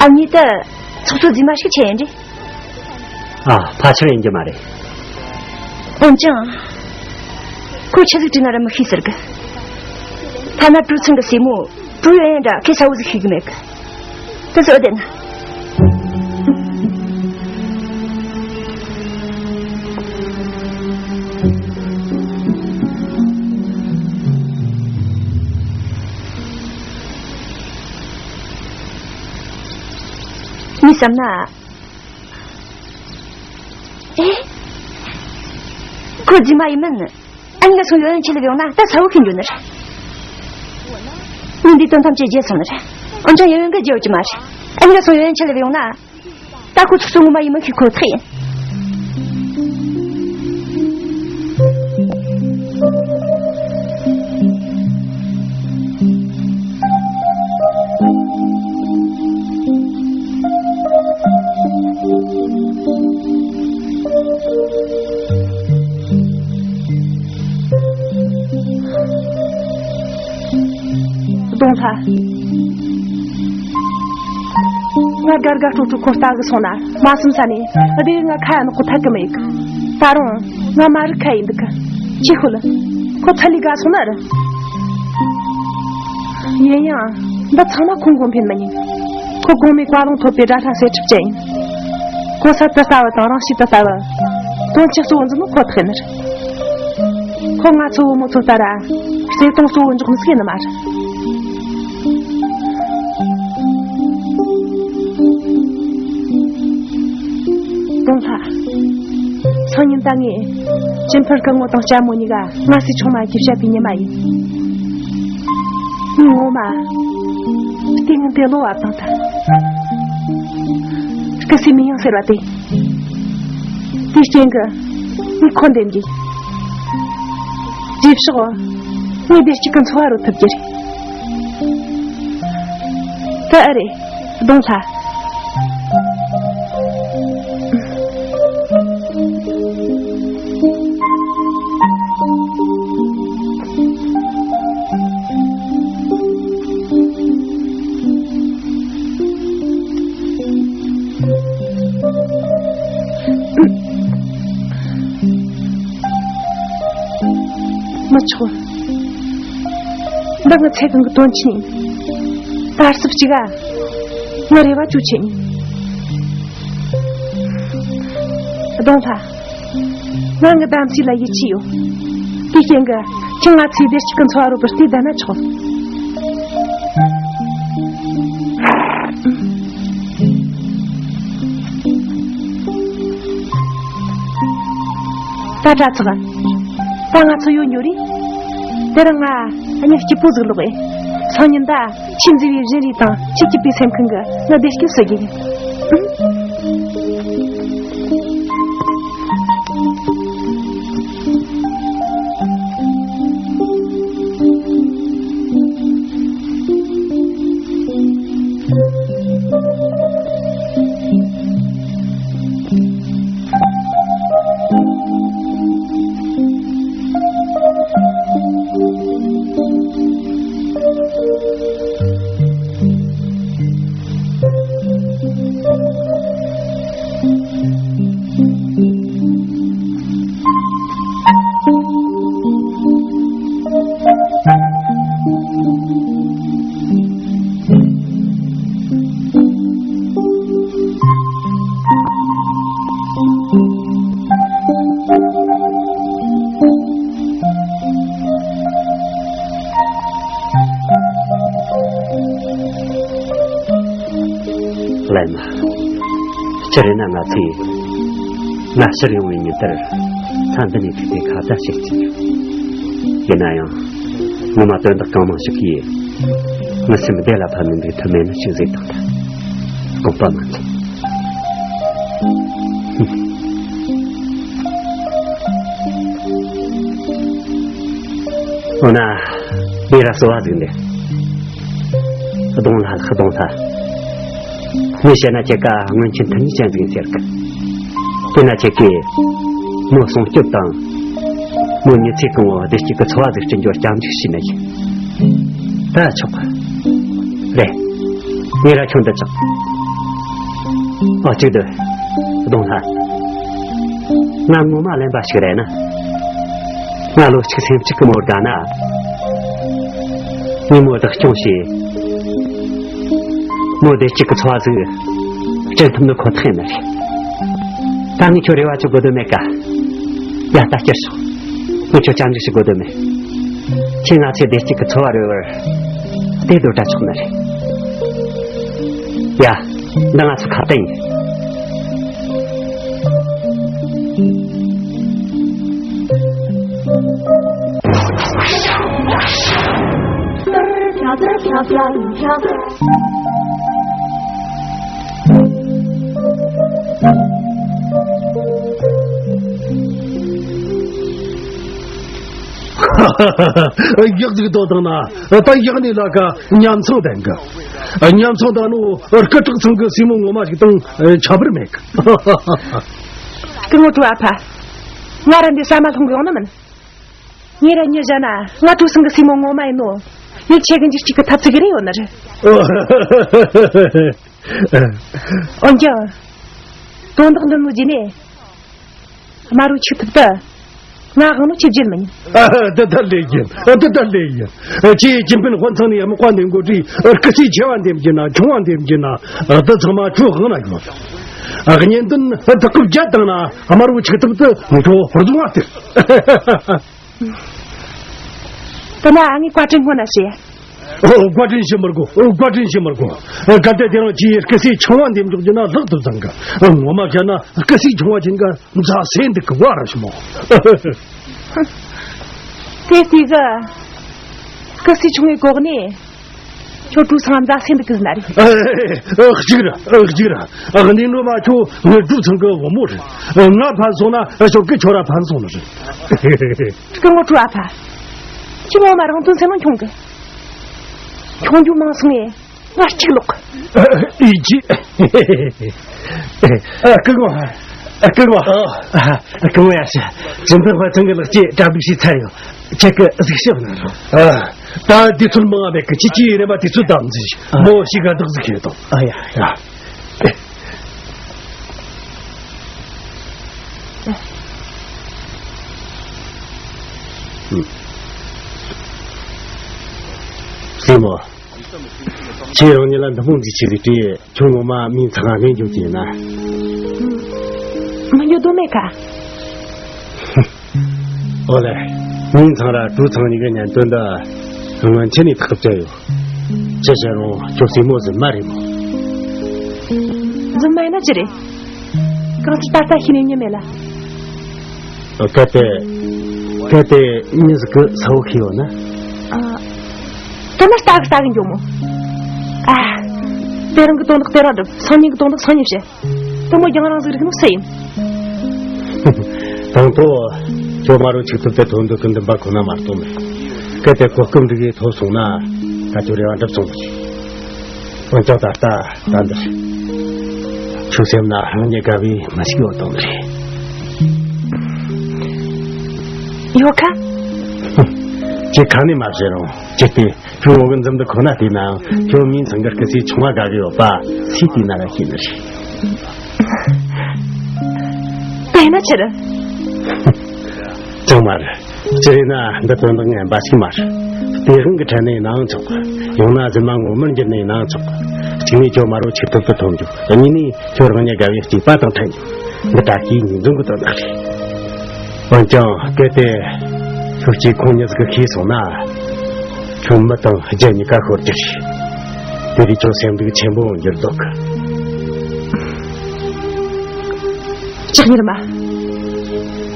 ཨ་མྱེས་ད་ཚོགས་གཙོ་རྫུན་མ་ཞིག་ཆེ་ཡིན་རེད། ཨ། ཕལ་ཆེར་ཡིན་རྒྱུ་མ་རེད། འོན་ཀྱང་། ཁོ་ཆི་ཟིག་བྲིས་ན་ར་མི་ཤེས་ཟེར་གི། ཐ་ན་ཀྲུའུ་ཚང་གི་སྲས་མོ་ཀྲུའུ་ཡོན་ཡོན་འདྲ་ཁོས་གསལ་བོ་ཟིག་ཤེས་གི་མེད་གི། དེ་ཚོ་བདེན་ན། ངས་བསམ་ན། ཨེ། ཁོ་རྫུན་མ་ཡིན་མིན། ཨ་ནི་ང་སོང་ཡོན་ཡོན་ཆེ་ལ་ཡོང་ན་ད་ས་བོ་ཁེན་རྒྱུ་ནི་རེད། ངས་འདི་དོན་ཐམས་ཅད་བརྗེད་སོང་ནི་རེད། འོན་ཀྱང་ཡོན་ཡོན་གི་བརྗེད་ཡོད་ཀྱི་མ་རེད། ཨ་ནི་ང་སོང་ཡོན་ཡོན་ཆེ་ལ་ཡོང་ན། ད་ཁོ་ཚོགས་གཙོ་ངོ་མ་ཡིན་མིན་ཤེས་ཁོ་ཐག་ཡིན། གདོང་ལྷ། ང་དགའ་དགའ་སྤྲོ་སྤྲོ་ཁོ་ལྟ་གི་སོང་ན་མ་བསམ་ས་ནས་བདེ་ང་ཁ་ཡ་ནག་པོ་ཐད་གི་མེད་གི། ད་རུང་ང་མ་རིག་ཁ་ཡིན་འདུག་གི། ཅི་ཤོད་ལ། ཁོ་ཐད་ལས་དགའ་སོང་ན་ར། ཡིན་ཡང་འདི་ཚང་མ་ཁོང་གོང་འཕེན་མི་ཉན། ཁོ་གོང་མའི་བཀའ་ལུང་ཐོབ་པའི་དགྲ་ལྷ་གསེར་ཁྲི་ཅན་ཡིན། གོ་ས་དེ་ལྟ་བུ་དང་རང་གཤིས་དེ་ལྟ་བུ། དོན་ཆེན་གཙོ་བོ་འཛིན་ནོ་ཁོ་ཐག་ཡིན་ནི་རེད། ཁོ་ང་ཚོ་བུ་མོ་ཚོ་ལྟར་བརྩེ་དུང་གཙོ་བོ་འཇོག་ནི་ཟིག་ཡིན་ནི་མ་རེད། གདོང་ལྷ། སང་ཉིན་ད་ངས་ཅིན་ཕུར་གི་ངོ་དང་ལྕམ་མོ་གཉིས་ཀ་ང་སི་ཆུང་མ་གི་བཤད་པའི་ཉི་མ་ཡིན། ངས་ངོ་མ་ལྟས་ངན་དེ་བློ་བབ་བཏང་ཐལ། སྐུ་སྲས་མི་ཡང་ཟེར་བ་དེ། དེའི་རྐྱེན་གྱིས་ངས་ཁོ་འདེམས་རྒྱུ་ཡིན། རྗེས་ཕྱོགས་ངས་བདེ་སྐྱིད་ཀྱི་འཚོ་བ་རོལ་ཐུབ་རྒྱུ་རེད། ད་ཨ་རེ། གདོང་ལྷ། མི་ཆོག་འདི་ངའི་ཚེ་གང་གི་དོན་ཆེན་ཡིན། ད་རྩིབ་གཅིག་ག་ངའི་རེ་བ་བཅོལ་ཆེད་ཡིན། གདོང་ལྷ། ང་ངའི་དམ་ཚིག་ལ་ཡིད་ཆེས་ཡོད། དེའི་རྐྱེན་གྱིས་ཁྱེད་ང་ཚོའི་བདེ་སྐྱིད་ཀྱི་འཚོ་བ་རོལ་པར་བལྟས་བསྡད་ན་ཆོག་ད་དྲ་ཚགས། ད་ང་ཚོ་ཡོད་འགྱོ་རེད། དེ་རིང་ང་གཉིད་སྐྱིད་པོ་ཟིག་ལོག་ཨེ། སང་ཉིན་ད་ཆེས་མཛེས་པའི་བཞིན་རས་དང་ཆེས་སྐྱིད་པའི་སེམས་ཁམས་ཀྱིས་ང་བདེ་སྐྱིད་གསོ་རྒྱུ་ཡིན། ལན། སྤྱིར་ཡིན་ན་ང་ཚོས་ང་ཕྱིར་ཡོང་བའི་ཉིན་དེར་ས་འདི་ནས་ཐུག་སྟེ་ཁ་བརྡ་བྱེད་ཀྱི་ཡོད། ཡིན་ན་ཡང་ངོ་མ་དོན་དག་གང་མང་ཞིག་གིས་ངའི་སེམས་བདེ་ལ་ཕབ་ནས་འདུག་ཐུབ་མེད་ནི་ཅིག་ཟེར་དང་ད་དགོངས་པ་མ་ཚོམ། འོ་ན་ངས་ར་གསོལ་བ་ཟིག་འདེབས། གདོང་ལྷ་ལགས། གདོང་ལྷ། ངས་བཤད་ན་ཁྱེད་ཀ་སྔོན་ཆད་མཐུན་ཉིད་ཅན་ཟིག་ཡིན་ཟེར་གི། དེས་ན་ཁྱེད་ཀྱིས་མོ་སྲུང་སྐྱོབ་དང་། མོ་མྱི་ཚེ་གང་བོ་བདེ་སྐྱིད་ཀྱི་འཚོ་བ་ཟིག་སྐྲུན་རྒྱུར་སྐྱབས་འཇུག་ཞུས་ནི་ཡིན། ད་ཆོག་གི་རེད། ངས་ར་ཁྱོད་འདི་ཆོག་ཨ་ཅིག་སྡོད། གདོང་ལྷ། ང་ངོ་མ་གླེན་པ་ཞིག་རེད་ན། ང་ལོ་གཅིག་སེམས་གཅིག་གི་མོར་དགའ་ན། ངས་མོ་བདག་སྐྱོང་བྱས། མོ་བདེ་སྐྱིད་ཀྱི་འཚོ་བ་ཟིག་སྐྲུན་ཐུབ་ནི་ཁོ་ཐག་ཡིན་ནི་རེད། ད་ངས་ཁྱོད་རེ་བ་བཅོལ་དགོས་དོན་མེད་ཀ། ཡ་ད་སྐྱུར་ཤོག་ངས་ཁྱོད་སྐྱབས་འཇུག་བྱེད་དགོས་དོན་མེད། ཁྱེད་ང་ཚོའི་བདེ་སྐྱིད་ཀྱི་འཚོ་བ་རོལ་བར་དེ་སྡོད་དྲ་ཆོག་ནི་རེད། ཡ། འདི་ང་ཚོ་ཁ་གཏད་ཡིན། ཡག་ཅིག་ཏོ་དང་ན་ད་ཡག་ནི་ལ་ཀ་ཉམ་ཚང་ལྡན་གི། ཉམ་ཚང་དང་ནོ་སྐུ་དྲག་ཚང་གི་སྲས་མོ་ངོ་མ་ཞིག་དང་ཁྱད་པར་མེད་གི། སྐུ་ངོ་ཀྲུའུ་ཨ་ཕ། ང་ར་འདི་ཟ་མ་ལྷུང་གི་ཡོང་ནི་མིན། ངས་ར་མྱི་བཞག་ན་ང་ཀྲུའུ་ཚང་གི་སྲས་མོ་ངོ་མ་ཡིན་ནོ། ངས་ཁྱེད་ཀྱི་འཇིགས་སྐྱིད་ཀྱི་ཐབས་ཚིག་རེ་ཡོད་ནི་རེད། འོན་ཀྱང་། དོན་དག་འདི་མོ་བརྒྱུད་ནས། དམར་བོའི་ཆིག་ཐུབ་དུ། ང་དབང་ནོ་ཆིབ་རྒྱུ་མིན། ཨ། འདི་ལྟར་ལས་ཡིན། འདི་ལྟར་ལས་ཡིན། ཁྱེད་ཀྱི་སྤུན་དཔོན་ཚང་ནས་དམག་པ་འདེམས་དགོས་དུས་སྐུ་སྲས་ཆེ་བ་འདེམས་རྒྱུ་ན་ཆུང་བ་འདེམས་རྒྱུ་ན་འདི་ཚང་མ་ཁྱོད་དབང་ན་ཡོད། གཉེན་འདུན་བདག་གིས་བརྒྱད་བཏང་ན་དམར་བོའི་ཆིག་ཐུབ་དུ་ཁྱོད་རྫོང་བ་སྟེར། དེ་ན་ངས་བཀའ་དྲིན་སྔོན་ན་བྱེད། ཨོ། བཀའ་དྲིན་ཞུ་མི་དགོས། ཨོ། བཀའ་དྲིན་ཞུ་མི་དགོས། གལ་ཏེ་དེ་རིང་ཁྱེད་སྐུ་སྲས་ཆུང་བ་འདེམས་འཇོག་རྒྱུ་ན་ལྷག་ཏུ་བཟང་གི། ངོ་མ་བཤད་ན་སྐུ་སྲས་ཆུང་བ་ཅན་ག་མཛའ་སེམས་འདུག་གི་བ་ར་ཞི་མོ། དེ་ལྟས་གི། སྐུ་སྲས་ཆུང་བའི་གོ་གནས། ཁྱོད་ཀྲུའུ་ཚང་མཛའ་སེམས་འདུག་གི་ཟེར་ན་རེད། ཨེ། གཅིག་ར། ཨེ། གཅིག་ར། ཨ། གནས་ནོ་མ་ཁྱོད་ངའི་ཀྲུའུ་ཚང་གི་བུ་མོ་རེད། ང་ཕན་སོང་ན་ཁྱོད་ཀྱིས་ཁྱོད་ར་ཕན་སོང་ནི་རེད། སྐུ་ངོ་ཀྲུའུ་ཨ་ཕ། ཁྱོད་ངོ་མ་རང་དོན་སེམས་ལ་འཁྱོངས་གི། འཁྱོངས་རྒྱུ་མང་སོང་ངས་ང་གཅིག་ལོག་ཨེ། ཅི། ཨ། སྐུ་ངོ། ཨ། སྐུ་ངོ། ཨ། སྐུ་ངོ་ཡར་ཞུ། སྦྱིན་བདག་པ་ཚང་གི་ལག་སྐྱེས་གྲ་སྒྲིག་བྱས་ཚར་ཡོད། ཁྱེད་ཀྱིས་གཟིགས་ཞིབ་གནང་རོགས། ཨ། ད་དུས་ཚོད་མང་བ་མེད་གི། ཁྱེད་ཀྱིས་རེམ་པ་དུས་ཚོད་བདམས་ཟིན། ཨ། མོ་ཞིག་ག་བདག་གཟིགས་བྱེད་དང་། ཨ་ཡ། ཡ། སྲས་མོ། ཁྱེད་རང་ཉིད་ལ་འདི་མོ་འདི་བྱེད་ཀྱི་དེ་ཁྱོད་ངོ་མ་མིང་ཚང་ང་ལེན་རྒྱུ་ཅིག་ཡིན་ན། མི་འགྱོ་དོ་མེད་ཀ། ཨོ་ལེ། མིང་ཚང་ར་ཀྲུའུ་ཚང་གཉིས་ཀའི་གཉེན་དོན་འདི་སྔོན་ཆད་ནས་ཐག་བཅད་ཡོད། ཅི་བྱས་རུང་ཁྱོད་སྲས་མོ་རྫུན་མ་རེད་མོ། རྫུན་མ་ཡིན་ན་ཅི་རེད། གང་ཅི་ད་ལྟ་ཤེས་ནས་ཉན་མེད་ལ། གལ་ཏེ། གལ་ཏེ་མྱི་ཟིག་གིས་གསལ་བོ་ཤེས་ཡོད་ན། ཨ། དེ་ན་ལྟ་གི་ལྟ་གི་འགྱོ་མོ། ཨ། དེ་རིང་གི་དོན་དག་དེ་རང་སྒྲུབ། སང་ཉིན་གི་དོན་དག་སང་ཉིན་བྱེད། དེ་མོ་རྒྱང་རིང་ཟིག་རིག་ནོ་སུ་ཡིན། དང་ཐོག་ཁྱོད་དམར་བོའི་ཆིག་ཐུབ་དེ་ཐོན་འདོད་གི་འདུན་པ་ཁོ་ན་མ་གཏོགས་མེད། གལ་ཏེ་གོ་སྐབས་འགྲིག་གི་ཐོབ་སོང་ན་ད་ཁྱོད་རེ་བ་འགྲུབ་སོང་གི། འོན་ཀྱང་ད་ལྟ་ད་འདིར་ཁྱོད་སེམས་ན་རང་ཉིད་དགའ་བའི་མི་ཞིག་ཡོད་དམ་རེད། ཡོད་ཁ། ཁྱེད་གང་ནས་མ་བཤད་རུང་ཅི་སྟེ་ཁྱོད་འོ་གི་འཛུམ་འདི་ཁོ་ན་བལྟས་ནའང་ཁྱོད་མིང་ཚང་གི་སྐུ་སྲས་ཆུང་བ་དགའ་གི་ཡོད་པ་སུས་བལྟས་ན་ར་ཤེས་ནི་རེད། བལྟས་ན་ཆི་རེད། ཅང་མ་རེད། སྤྱིར་ཡིན་ན་འདི་དོན་དག་ངན་པ་ཞིག་མ་རེད། དེ་རིང་གི་ཕྲད་ནས་ཡིན་ནའང་ཆོག་གི། ཡང་ན་རྫུན་མ་ངོ་མར་འགྱུར་ནས་ཡིན་ནའང་ཆོག་གི། གཅིག་ནས་ཁྱོད་དམར་བོ་ཆིག་ཐུབ་ཏུ་ཐོན་རྒྱུ། གཉིས་ནས་ཁྱོད་རང་ཉིད་དགའ་བའི་སྐྱེས་པ་དང་འཕྲད་རྒྱུ། འདི་ད་ལྟའི་ངེས་འཛིན་གྱི་དོན་དག་རེད། འོན་ཀྱང་གལ་ཏེ་ཁྱོད་ཀྱིས་ཁོང་ཉིད་ཀྱིས་ཤེས་སོང་ན། ཁྱོད་མི་དང་རྒྱུ་གཉིས་ཀ་ཤོར་རྒྱུ་རེད། དེ་དུས་ཁྱོད་སེམས་སྡུག་ཆེན་པོ་འགྱུར་འདུག་གི། ལྕགས་གཉེར་མ།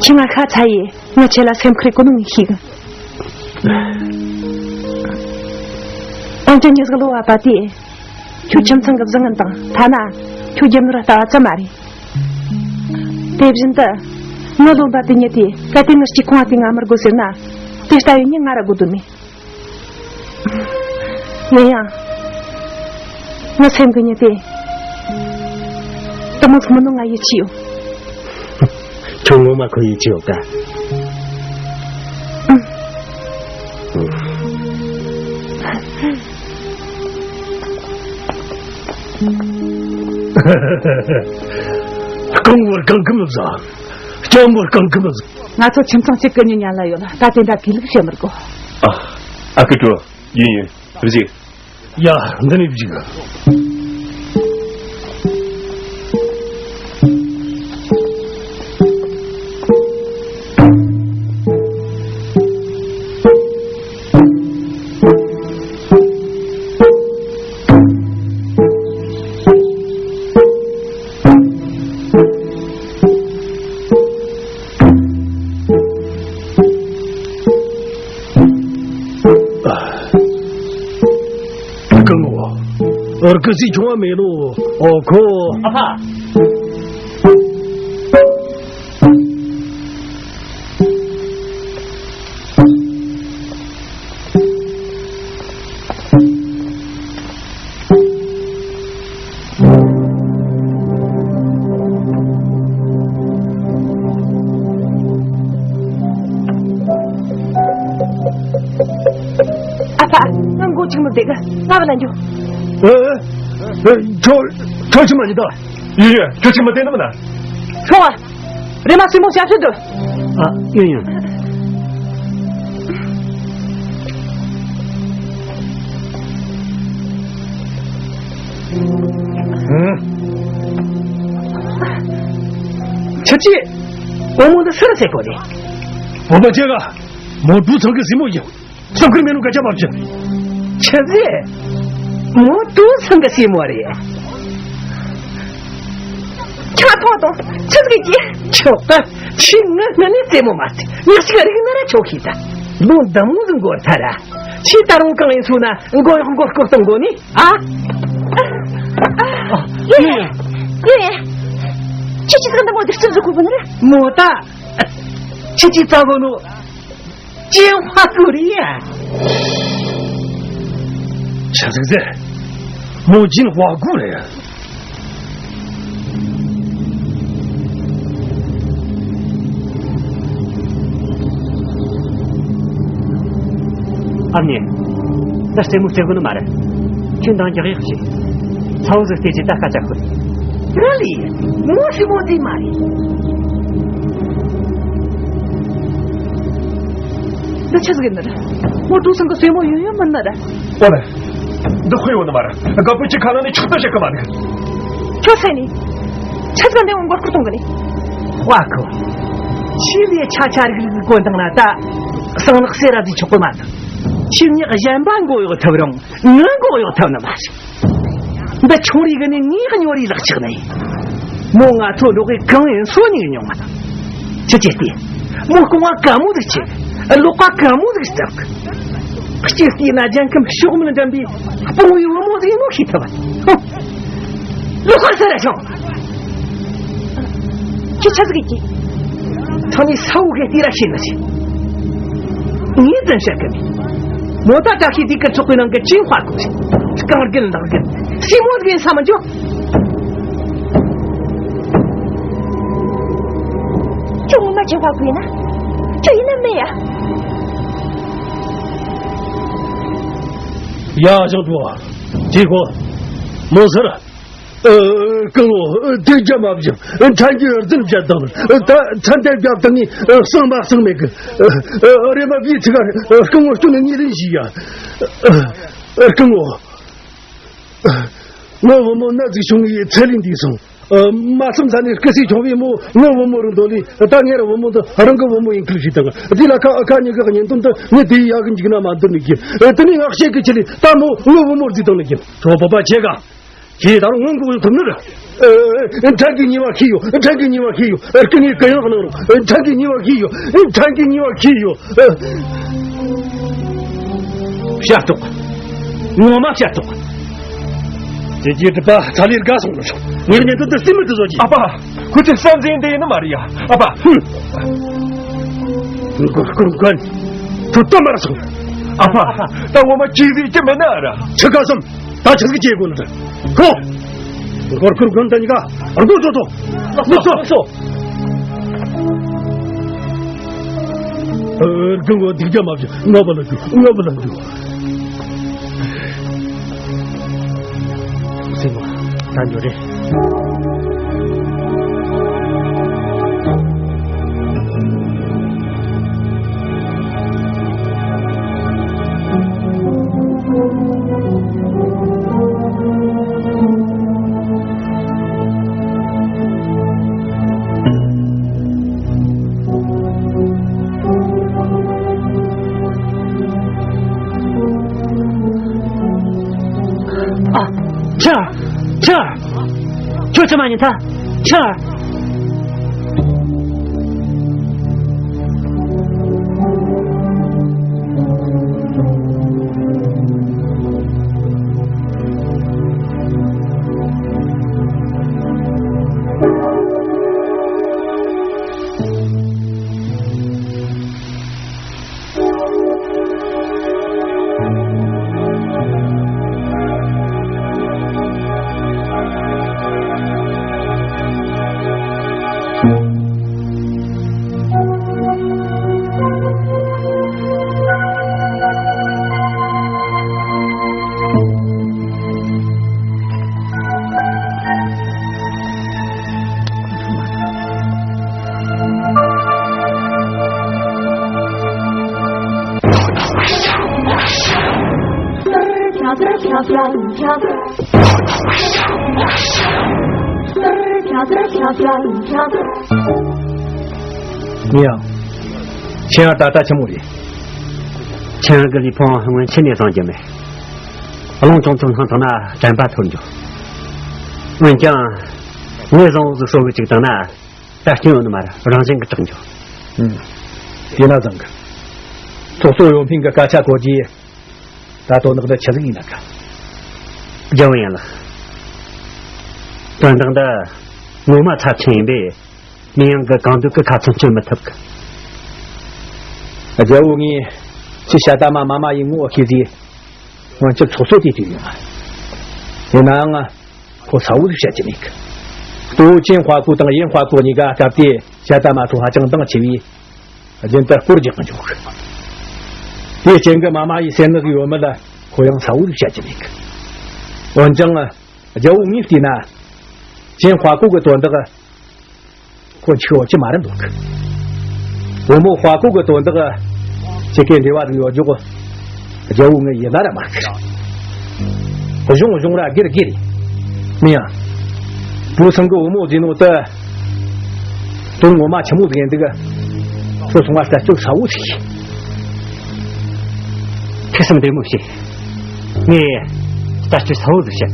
ཁྱེད་ང་ཤ་ཚ་ཡིས་ང་ཁྱེད་ལ་སེམས་ཁུར་གོ་ནོ་ངས་ཤེས་གི། ཨང་ཅག་ཉི་ཟིག་ལོ་བ་པ་དེ། ཁྱོད་ཁྱིམ་ཚང་གི་བཟང་ངན་དང་ཐ་ན་ཁྱོད་རྒྱབ་ནོར་ལྟ་བ་ཙམ་མ་རེད། དེ་བཞིན་དུ། ངའི་བློན་པ་དེ་ཉིད་དེ་གལ་ཏེ་ངའི་གཅིག་ཁོང་དེ་ང་མི་དགོས་ཟེར་ན། དེ་ལྟ་ཡོད་ཉིད་ང་ར་དགོས་དོན་མེད། ཡིན་ཡང་། ངའི་སེམས་ཀྱི་ཉི་དེ། དེ་མོ་ཟིག་མིན་ནོ་ང་ཡིད་ཆེས་ཡོད། ཁྱོད་ངོ་མ་ཁོ་ཡིད་ཆེས་ཡོད་ཀ། རྐང་བོར་རྐང་གི་མི་བཟའ། རྐྱང་བོར་རྐང་གི་མི་བཟའ། ང་ཚོ་ཁྱིམ་ཚང་གཅིག་གི་མྱི་ཉན་ལ་ཡོད་ལ། ད་དེ་འདྲ་གུས་ལུགས་བྱེད་མི་དགོས། ཨ། ཨ་ཁུ་ཀྲོ། ཡིན་ཡིན། བཞི། ཡ། འདི་ནས་བཞི། སྐུ་ངོ། ཨོ། སྐུ་སྲས་ཆུང་བ་མེད་ལོ། ཨོ་ཁོ། ཨ་ཕ། ཨ་ཕ། ང་མགོ་གཅིག་མི་བདེ་གི། ང་བ་ལ་འགྱོ། ཨེ། ཨེ། ཁྱོད། ཁྱོད་ཅི་མ་ཉི་ད། ཡིན་ཡིན། ཁྱོད་ཅི་མ་བདེ་ནི་མིན་ན། ཁྱོད། རེ་མ་སྲིན་མོ་ཞབས་ཕྱི་འདུག། ཨ། ཡིན་ཡིན། ཁྱེད་ཀྱིས་བུ་མོ་འདི་སུ་རེད་ཟེར་གོ་ནི། བུ་མོ་ཁྱེད་ཀ་མོ་ཀྲུའུ་ཚང་གི་སྲིང་མོ་ཡིན། སེམས་ཁུར་མེད་ནོ་སྐད་ཆ་མ་བཤད། ཆི་ཟེར། མོ་ཀྲུའུ་ཚང་གི་སྲིང་མོ་རེད། ཁྱོད་མཐོང་དང་ཆི་ཟིག་གི། ཆོག་གི། ཁྱོས་ངའི་སྔུན་ནས་རྩེད་མོ་མ་རྩེ། ཉག་ཅིག་རིག་ན་ར་ཆོག་ཤེས་ད། ལོ་འདི་མོ་ཟིག་འགོར་ཐལ་ར། ཁྱོས་ད་རུང་གང་ཡིན་སོང་ན་མགོ་གཡོག་མགོ་སྐོར་གཏོང་དགོ་ནི། ཨ། ཡོ་ཡོ། ཡོ་ཡོ། ཁྱོས་ཆི་ཟིག་འདི་མོ་དེ་རྩིབ་ཟིག་ཁུར་གོ་ནི་རེད། མོ་ད། ཁྱོས་ཅི་ཙ་གོ་ནོ། ཅིན་ཧྭ་ཀུ་རེད་ཡ། ཆི་ཟིག་ཟེར། མོ་ཅིན་ཧྭ་ཀུ་རེད། ཨ་མྱེས། ད་རྩེད་མོ་རྩེ་དགོས་ནི་མ་རེད། ཁྱོད་འདང་རྒྱག་ཡག་བྱེད། ཚ་བོ་ཟིག་བལྟས་རྗེས་ད་སྐད་ཆ་ཤོད། ར་ལི། མོ་སྲིན་མོ་འདི་མ་རེད། འདི་ཆི་ཟིག་ཡིན་ནི་རེད། མོ་ཀྲུའུ་ཚང་གི་སྲིང་མོ་ཡིན་ཡང་མིན་ནི་རེད། ཨོ་ལེ། འདི་དཔེ་ཡོད་ནི་མ་རེད། དགའ་པོ་ཁྱོས་ཁ་ནང་ནས་ཆག་ཐབས་བྱེད་གི་མ་འདུག། ཁྱོད་སེ་ནི། ཆི་ཟིག་འདི་འོང་མགོ་སྐོར་གཏོང་གི་ནི། ཧྭ་ཀུ། ཁྱོས་ལས་ཆ་ཆ་རིག་རིག་གོན་བཏང་ན་ད། གསང་ནག་སེ་ར་ཟིག་ཆོག་གི་མ་འདུག། ཁྱོས་མྱི་གཞན་པ་མགོ་གཡོག་ཐུབ་རུང་། ངའི་མགོ་གཡོག་ཐུབ་ནི་མ་རེད། འདི་ཆུང་རིགས་ནས་ངའི་སྨྱོ་རིགས་ལག་ཆགས་ནི། མོ་ང་ཚོ་འགྲོགས་གི་གང་ཡིན་སོ་ནི་མྱོང་མ་དང་། ཁྱོས་ཅི་སྟེ། མོ་རྐང་བ་ག་མོ་ཟིག་ཆེ། ལག་པ་ག་མོ་ཟིག་སྲབ་གི། ཅི་སྟེ་ན་ལྗང་ཁམས་ཕྱོགས་མིན་འགྲམ་པའི་སྤུངས་པའི་བུ་མོ་ཟིག་མོ་ཤེས་ཐུབ་བ། ལོ་ཁར་ས་ར་ཤོག། ཁྱོས་ཆི་ཟིག་གི། ཐ་ནི་ས་འུ་གེ་ཏི་ར་ཤེས་ནི་ཟིག། ངས་ཙམ་བཤད་གི་མེད། མོ་ད་བཀྲ་ཤིས་དུས་ཀྱི་ཚོགས་པའི་ནང་གི་ཅིན་ཧྭ་ཀུ་རེད། རྐང་རྒན་ལག་རྒན། སྲིང་མོ་ཟིག་ཡིན་ས་མི་འཇོག། ཁྱོད་ངོ་མ་ཅིན་ཧྭ་ཀུ་ཡིན་ན། ཁྱོད་ཡིན་ན་མེད་ཡ། ཡ། ཞང་ཀྲུའུ། ཅི་གོ། མོ་ཟེར། ཨ། སྐུ་ངོ། ཨ། དེ་རྒྱ་མ་བཞག། ཨ། ཕྲན་གྱིས་རྫུན་བཤད་དང་། ཨ། ད་ཕྲན་དེ་རྒྱབ་དང་ངས། ཨ། གསང་མ་གསང་མེད་གི། ཨ། ཨ། རེ་མ་བིའི་ཚིག་ག། ཨ། སྐུ་ངོ་སྐྱོན་ནས་ངོས་ལེན་ཞུས་ཡ། ཨ། ཨ། སྐུ་ངོ། ཨ། ངའི་བུ་མོ་ན་ཟུག་བྱུང་ངས་ཚེ་ལས་འདས་སོང་། ཨ། མ་བསམ་ས་ནས་སྐུ་སྲས་ཆུང་བས་མོ་ངའི་བུ་མོ་རུ་འདོད་ལས། ད་ངས་ར་བུ་མོ་འདི་རང་གི་བུ་མོ་ཡིན་ཁུལ་བྱས་དང་། དེ་ལ་ཁ་ཁ་གཉིས་ཀྱི་གཉེན་སྟོན་དུ་ངས་དེ་ཡག་གི་འཇིགས་ན་མ་འདོད་ནི་ཡིན། ཨ། དེ་ནས་ང་བཤད་གི་ཆེད་ལས་ད་མོ་ངའི་བུ་མོར་བརྩིས་བཏང་ནི་ཡིན། ཁྱོད་བོད་པ་ཁྱེད་ག། ཁྱེད་ད་རུང་ངའི་མགོ་གཡོག་ཐུབ་ནི་རེད། ཨ། ཕྲན་གྱིས་ཉེས་པ་ཤེས་ཡོད། ཕྲན་གྱིས་ཉེས་པ་ཤེས་ཡོད། སྐུ་ངོ་གུ་ཡངས་གནང་རོགས། ཕྲན་གྱིས་ཉེས་པ་ཤེས་ཡོད། ཕྲན་གྱིས་ཉེས་པ་ཤེས་ཡོད། བཤད་ཐུབ། ངོ་མ་བཤད་ཐུབ། དེ་རྗེས་སྒྲུབ་པ་ཚ་ལས་དགའ་སོང་ལ། ངས་ཉན་དུ་འདི་སྲིད་མི་དུ་བཟོ་གྱིས། ཨ་ཕ། ཁོ་ཚོས་བསམ་བཞིན་དེ་ཡིན་ནི་མ་རེད་ཡ། ཨ་ཕ། ཧུམ། མགོ་སྐོར་མགོན། ཐུབ་ཏུ་མར་སོང་། ཨ་ཕ། ད་འོ་མ་ཅི་ཟིག་ཅི་མེད་ན་ར། ཆི་ག་སོམ། ད་ཆི་ཟིག་བྱེད་དགོས་ནི་རེད། ཧོ། མགོ་སྐོར་མགོན་ད་གཉིས་ཀ་རྒོ་ཚོ་ཚོ། ལགས་སོ། ལགས་སོ། ཨ། རྒན་གོ་སྡིག་རྒྱ་མ་བྱེད། ང་བ་ལ་རྒྱུ། ང་བ་ལ་རྒྱུ། སེམས་མ་ད་འགྱོ་རེད། ཨ། ཁྱོད། ཁྱོད། ཁྱོད་ཚང་མ་ཉིན་ཐ། ཁྱོད། མི་ཡང་། ཁྱེད་རང་ད་ལྟ་ཆི་མོ་རེད། ཁྱེད་རང་གི་ལུས་ཕུང་སྔོན་ཆད་ནས་བཟང་རྒྱུ་མེད། རླུང་ཅུང་ཙམ་ལངས་ཐུབ་ན་དྲན་པ་འཐོར་འགྱོ། འོན་ཀྱང་། ངས་བཟང་བོ་ཟིག་གསོ་གི་བཅུག་བཏང་ན། ད་སྐྱོན་ཡོད་ནི་མ་རེད། རང་བཞིན་གྱིས་དྲག་འགྱོ། ཨུམ། དེ་ན་བཟང་གི། ཚོགས་གཙོ་ཡོང་ཕིན་གྱི་སྐད་ཆ་གོ་རྗེས། ད་དོན་དག་འདི་ཆི་ཟིག་ཡིན་ན་ག། རྒྱལ་བོ་ཡན་ལགས། དོན་དག་འདི་ངོ་མ་ཚབས་ཆེན་ཡིན་པས། མི་ཡང་གི་གང་འདོད་ཀྱི་ཁ་ཚོན་གཅོད་མི་ཐུབ་གི། རྒྱལ་བོ་ངས་ཁྱི་ཤ་ཏ་མ་མ་མ་ཡིན་ངོ་ཤེས་ཟིག་སྔོན་ཆད་ཚོགས་གཙོ་དེ་དུས་ཡོང་བ། ཡིན་ནའང་ཁོ་གསལ་བོ་ཟིག་བཤད་ཀྱི་མེད་གི། ལྟོ་ཅན་དཔའ་ཁོ་དང་ཡན་དཔའ་ཁོ་གཉིས་ཀ་སྐབས་དེ་ཤ་ཏ་མ་ཚོ་ཧ་ཅང་འདང་ཆེ་བས། རྒྱུན་དུ་སྐོར་རྒྱག་གི་འཇུག་གི། དེའི་རྐྱེན་གྱིས་མ་མ་ཡི་སེམས་ནག་ཡོད་མེད་ལ་ཁོ་ཡང་གསལ་བོ་ཟིག་བཤད་ཀྱི་མེད་གི། འོན་ཀྱང་། རྒྱལ་བོ་ངས་བལྟས་ན། ཅན་དཔའ་ཁོ་གི་དོན་དག་ཁོ་འཆུག་ཡོད་ཀྱི་མ་རེད་འདུག་གི། བུ་མོ་དཔའ་ཁོ་གི་དོན་དག་ཁྱེད་ཀའི་འབྲེལ་བ་རིག་ཡོད་འཇུག་རྒྱལ་བོ་ངས་ཡིན་ན་ར་མ་ཁི། གཞུང་གཞུང་ར་སྒེར་སྒེར་རེད། མི་ཡང་། བུ་ཚང་གི་བུ་མོ་ཟིན་ནོ་ད། དོན་ངོ་མ་ཆི་མོ་ཟིག་ཡིན་འདུག་ཁྱོད་ཚང་མ་ལྟ་སྐྱོད་གསལ་བོ་ཟིག་བྱེད། ཐུགས་བསམ་བདེ་མོ་བྱེད། ངས་ལྟ་སྐྱོད་གསལ་བོ་ཟིག་བྱེད།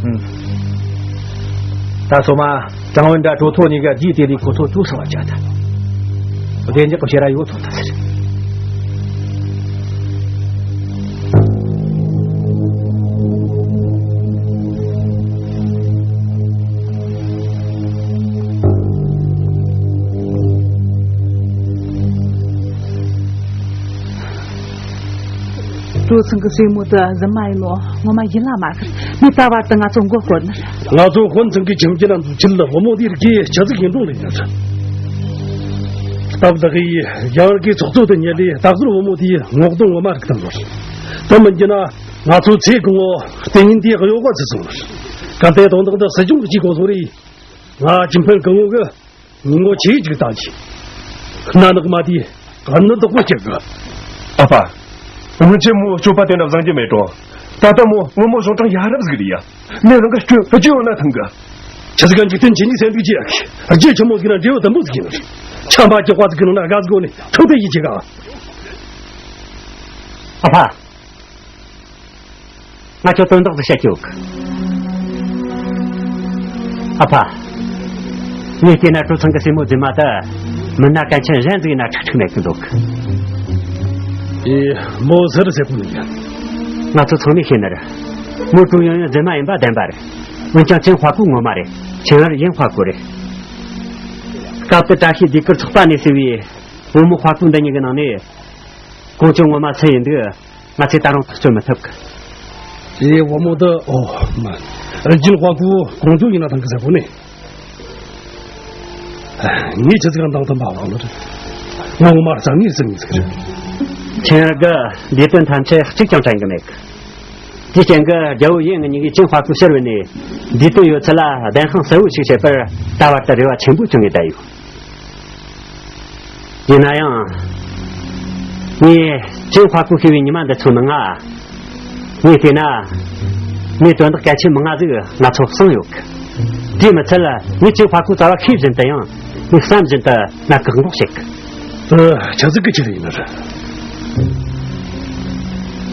ཨུམ། ད་སོ་མ། ཀྲང་ཝུན་དྲ་གྲོ་ཐོ་གཉིས་ཀ་རྗེས་དེ་ལས་ཁོ་ཚོ་ཚུགས་སོང་བ་བྱ་ཐལ། བདེ་འཇགས་ཀྱི་བྱེད་ར་ཡོད་ཐོག་ཐལ་ཟེར། ཀྲུའུ་ཚང་གི་སྲས་མོ་དེ་གཟིམ་མ་ཡིན་ནོ་ངོ་མ་ཡིན་ལ་མ་ཤར། མི་ད་བར་དུ་ང་ཚོ་མགོ་སྐོར་ནི། ང་ཚོ་ཧོན་ཚང་གི་ཁྱིམ་རྒྱུད་ལ་འཛུལ་ཆེད་ལ་བུ་མོ་དེའི་རིགས་ཆ་ཟིག་ཡིན་འགྲོ་ལེ་ཡིན་ཟེར། སྟབས་བདག་གིས་ཡང་གི་ཚོགས་གཙོ་དེ་ཉེ་ལས་ད་གཟོད་བུ་མོ་དེའི་ངོ་གདོང་ངོ་མ་རིག་ཐུབ་ནོ། དེ་མིན་རྒྱུ་ན་ང་ཚོ་ཚེ་གང་བོ་ལྟས་ངན་དེའི་གཡོ་བ་ཚུད་སོང་ནོ། གལ་ཏེ་དོན་དག་འདི་སྲིད་སྐྱོང་གི་གཅིག་གོ་སོང་རེད། ང་ཅིན་ཕན་གང་བོ་གི་ཉིན་ངོ་ཆེ་ཅིག་བཏང་ཆེ། གནའ་ནག་མ་དེ་ག་ནི་བདག་པོ་བྱེད་དགོས། ཨ་ཕ། སྔོན་ཆད་མོ་སྤྱོད་པ་དེ་འདྲ་བཟང་རྒྱུ་མེད་དོ། ད་ལྟ་མོ་སྔོན་མོ་གཞུང་དྲང་ཡ་རབས་ཟིག་རེད་ཡ། མི་རང་གི་སྐྱོན་ཧ་ཅི་ཡོད་ན་ཐང་གི། ཆི་ཟིག་ག་འཇིག་རྟེན་ཇི་སྙེད་སེམས་སྡུག་ཅི་ཡ་གི། རྒྱུ་ཆི་མོ་ཟིག་ན་འབྲས་བུ་དུམ་བུ་ཟིག་ཡིན་ནི། ཆམ་པ་སྐྱག་པ་ཟིག་གི་ནང་ན་དགའ་ཟིག་གོ་ནི་ཐང་པའི་ཡིད་ཆེ་ག། ཨ་ཕ། ང་ཁྱོད་དོན་དག་ཟིག་བཤད་ཀྱི་ཡོད་གི། ཨ་ཕ། ངས་བལྟས་ན་ཀྲུའུ་ཚང་གི་སྲས་མོ་རྫུན་མ་དེ་མི་སྣ་གལ་ཆེན་གཞན་ཟིག་ཡིན་ན་ཁྲིག་ཁྲིག་མེད་གི་འདུག་ཨེ། མོ་སུ་རེད་ཟེར་གོ་ནི་ཡིན། ང་ཚོ་ཚང་མས་ཤེས་ནི་རེད། མོ་ཀྲུའུ་ཡང་ཡང་རྫུན་མ་ཡིན་པ་བདེན་པ་རེད། འོན་ཀྱང་ཅིན་ཧྭ་ཀུའུ་ངོ་མ་རེད། ཆེན་ཨར་ཡིན་ཧྭ་ཀུའུ་རེད། སྐབས་དེ་བཀྲ་ཤིས་ཟློས་གར་ཚོགས་པ་ནས་ཟེར་བའི་བུ་མོ་ཧྭ་ཀུའུ་འདི་གཉིས་ཀྱི་ནང་ནས་ཀོང་ཇོ་ངོ་མ་སུ་ཡིན་འདུག་ང་ཚོས་ད་རུང་ཐག་གཅོད་མི་ཐུབ་གི། དེ་བུ་མོ་དེ། ཨོ་མ། ཨ། ཅིན་ཧྭ་ཀུའུ་ཀོང་ཇོ་ཡིན་ན་ཐང་གི་ཟེར་གོ་ནི། ངས་ཆི་ཟིག་ག་འདང་དུ་འབབ་ལ་ནི་རེད། ང་ངོ་མ་རྩ་ངེས་ཟིག་ངེས་ཟིག་རེད། ཁྱེད་རང་གི་ལས་དོན་ཐམས་ཅད་གཅིག་ཀྱང་དྲན་གི་མེད་གི། དེའི་རྐྱེན་གྱིས་རྒྱལ་བོ་ཡིན་ང་གཉིས་ཀྱིས་ཅིན་ཧྭ་ཀུའུ་ཕྱིར་བུད་ནས་འདས་དོན་ཡོད་ཚད་ལ་བདེན་དཔང་གསལ་བོ་ཞིག་བྱེད་པར་ད་བར་དུ་རེ་བ་ཆེན་པོ་བཅངས་ནས་བསྡད་ཡོད། ཡིན་ན་ཡང་། ངས་ཅིན་ཧྭ་ཀུའུ་ཤི་བའི་ཉི་མ་འདི་ཚོའི་ནང་ང་། ངས་བལྟས་ན། ངས་དོན་དག་གལ་ཆེན་མང་ང་ཟིག་ང་ཚོ་གསང་ཡོད་གི། དེས་མི་ཚད་ངས་ཅིན་ཧྭ་ཀུའུ་རྩ་བ་ཤེས་བཞིན་དུ་ཡང་ངས་བསམ་བཞིན་དུ་ང་བཀག་འགོག་བྱེད་གི། དེ་ཆི་ཟིག་གི་ཆེད་ཡིན་ནི་རེད།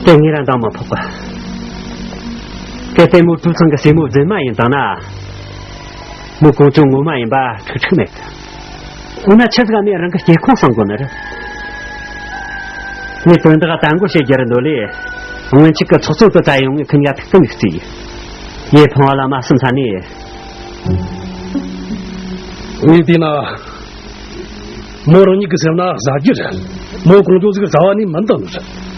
དེ་ངས་རང་འདང་མི་ཕོག་གི། གལ་ཏེ་མོ་ཀྲུའུ་ཚང་གི་སྲས་མོ་རྫུན་མ་ཡིན་བཏང་ན། མོ་ཀོང་ཇོ་ངོ་མ་ཡིན་པ་ཁྲིག་ཁྲིག་མེད་གི། འོ་ན་ཆི་ཟིག་ག་ནས་རང་གི་སྐྱེ་ཁུངས་གསང་དགོས་ནི་རེད། ངས་དོན་དག་ལྟ་འགོ་བྱེད་རྒྱུ་རེད་འདོད་ལས། སྔོན་ཆད་ཀྱི་ཚོགས་གཙོ་དེ་ད་ཡོང་ངས་ཁི་གཉིས་ཀ་ཐུག་གི་མི་རྩིས། ཡེ་ཕང་བ་ལ་མ་སུ་མཚན་ནས། ངས་བལྟས་ན། མོ་རང་ཉིད་ཀྱི་སེམས་ན་ཟ་རྒྱུ་རེད། མོ་ཀོང་ཇོ་ཟིག་རྩ་བ་ནས་མིན་བཏང་ནི་རེད།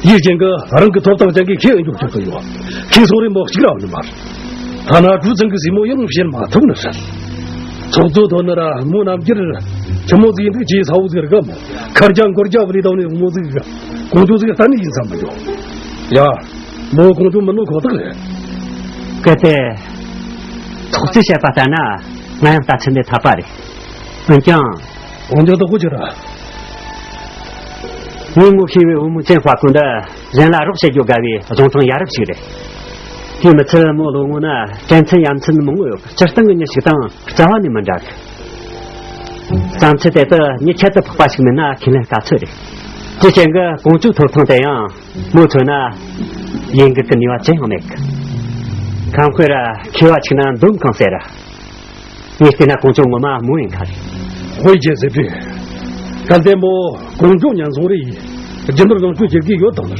ཡིད་ཅན་གྱི་རང་གི་ཐོབ་ཐང་ཅན་གྱི་ཁེ་འཇོག་ཆོག་གི་ཡོད། ཁེ་སོང་རེ་མོ་གཅིག་ར་ཡོད་ནི་མ་རེད། ཐ་ན་ཀྲུའུ་ཚང་གི་སྲས་མོ་ཡང་བཤད་མ་ཐུབ་ནི་རེད། ཚོགས་གཙོ་དོན་ནི་ར་མོ་རྣམ་འགྱུར་ཆི་མོ་ཟིག་ཡིན་འདུག་ཅེས་ས་བོ་ཟིག་ར་གམ། ཁར་རྒྱ་མགོར་རྒྱ་བུ་ལི་དང་ནི་མོ་ཟིག་གོང་ཇོ་ཟིག་གཏན་ནས་ཡིན་ས་མི་འགྱོ། ཡ། མོ་ཀོང་ཇོ་མིན་ནོ་ཁོ་ཐག་རེད། གལ་ཏེ། ཚོགས་གཙོས་བཤད་པ་ལྟར་ན་ང་ཡང་ལྟ་ཚུལ་འདི་ཐད་པ་རེད། འོན་ཀྱང་། འོན་ཀྱང་དོགས་པོ་ཅི་རེད། ངས་ངོ་ཤེས་པའི་བུ་མོ་ཅན་ཧྭ་ཀུན་འདི་གཞན་ལ་རོགས་བྱེད་རྒྱུ་དགའ་བའི་རྫོང་འཕྲང་ཡ་རབས་ཤིག་རེད། དེས་མི་ཚད་མོ་ལོ་ངོ་ན་དྲན་ཚུལ་ཡ་མཚན་མང་བོ་ཡོད། སྤྱིར་བཏང་གི་མྱི་ཞིག་དང་རྩ་བ་ནས་མི་འདྲ་གི། བསམ་ཚུལ་དེ་དག་མྱི་ཁྱད་དུ་འཕགས་པ་ཞིག་མིན་ན་ཁས་ལེན་དཀའ་ཚོད་རེད། དེའི་རྐྱེན་གྱིས་ཀོང་ཇོའི་ཐོབ་ཐང་དེ་ཡང་མོ་མཚོན་ན་ཡིན་གི་གི་ནུས་པ་ཅི་ཡང་མེད་གི། ཁམ་དཔེ་ར་མཁས་པ་ཆིག་ན་འདོམ་གང་ཟེར་ར། ངས་བལྟས་ན་ཀོང་ཇོ་ངོ་མ་མོ་ཡིན་ཁ་རེད། ཧོའེ་ཅན་ཟེར་དུས། གལ་ཏེ་མོ་ཀོང་ཇོ་ཉན་སོང་རེད་ཡིན། རྒྱུ་ནོར་ལོངས་སྤྱོད་བྱེད་ཀྱི་ཡོད་དང་ལ།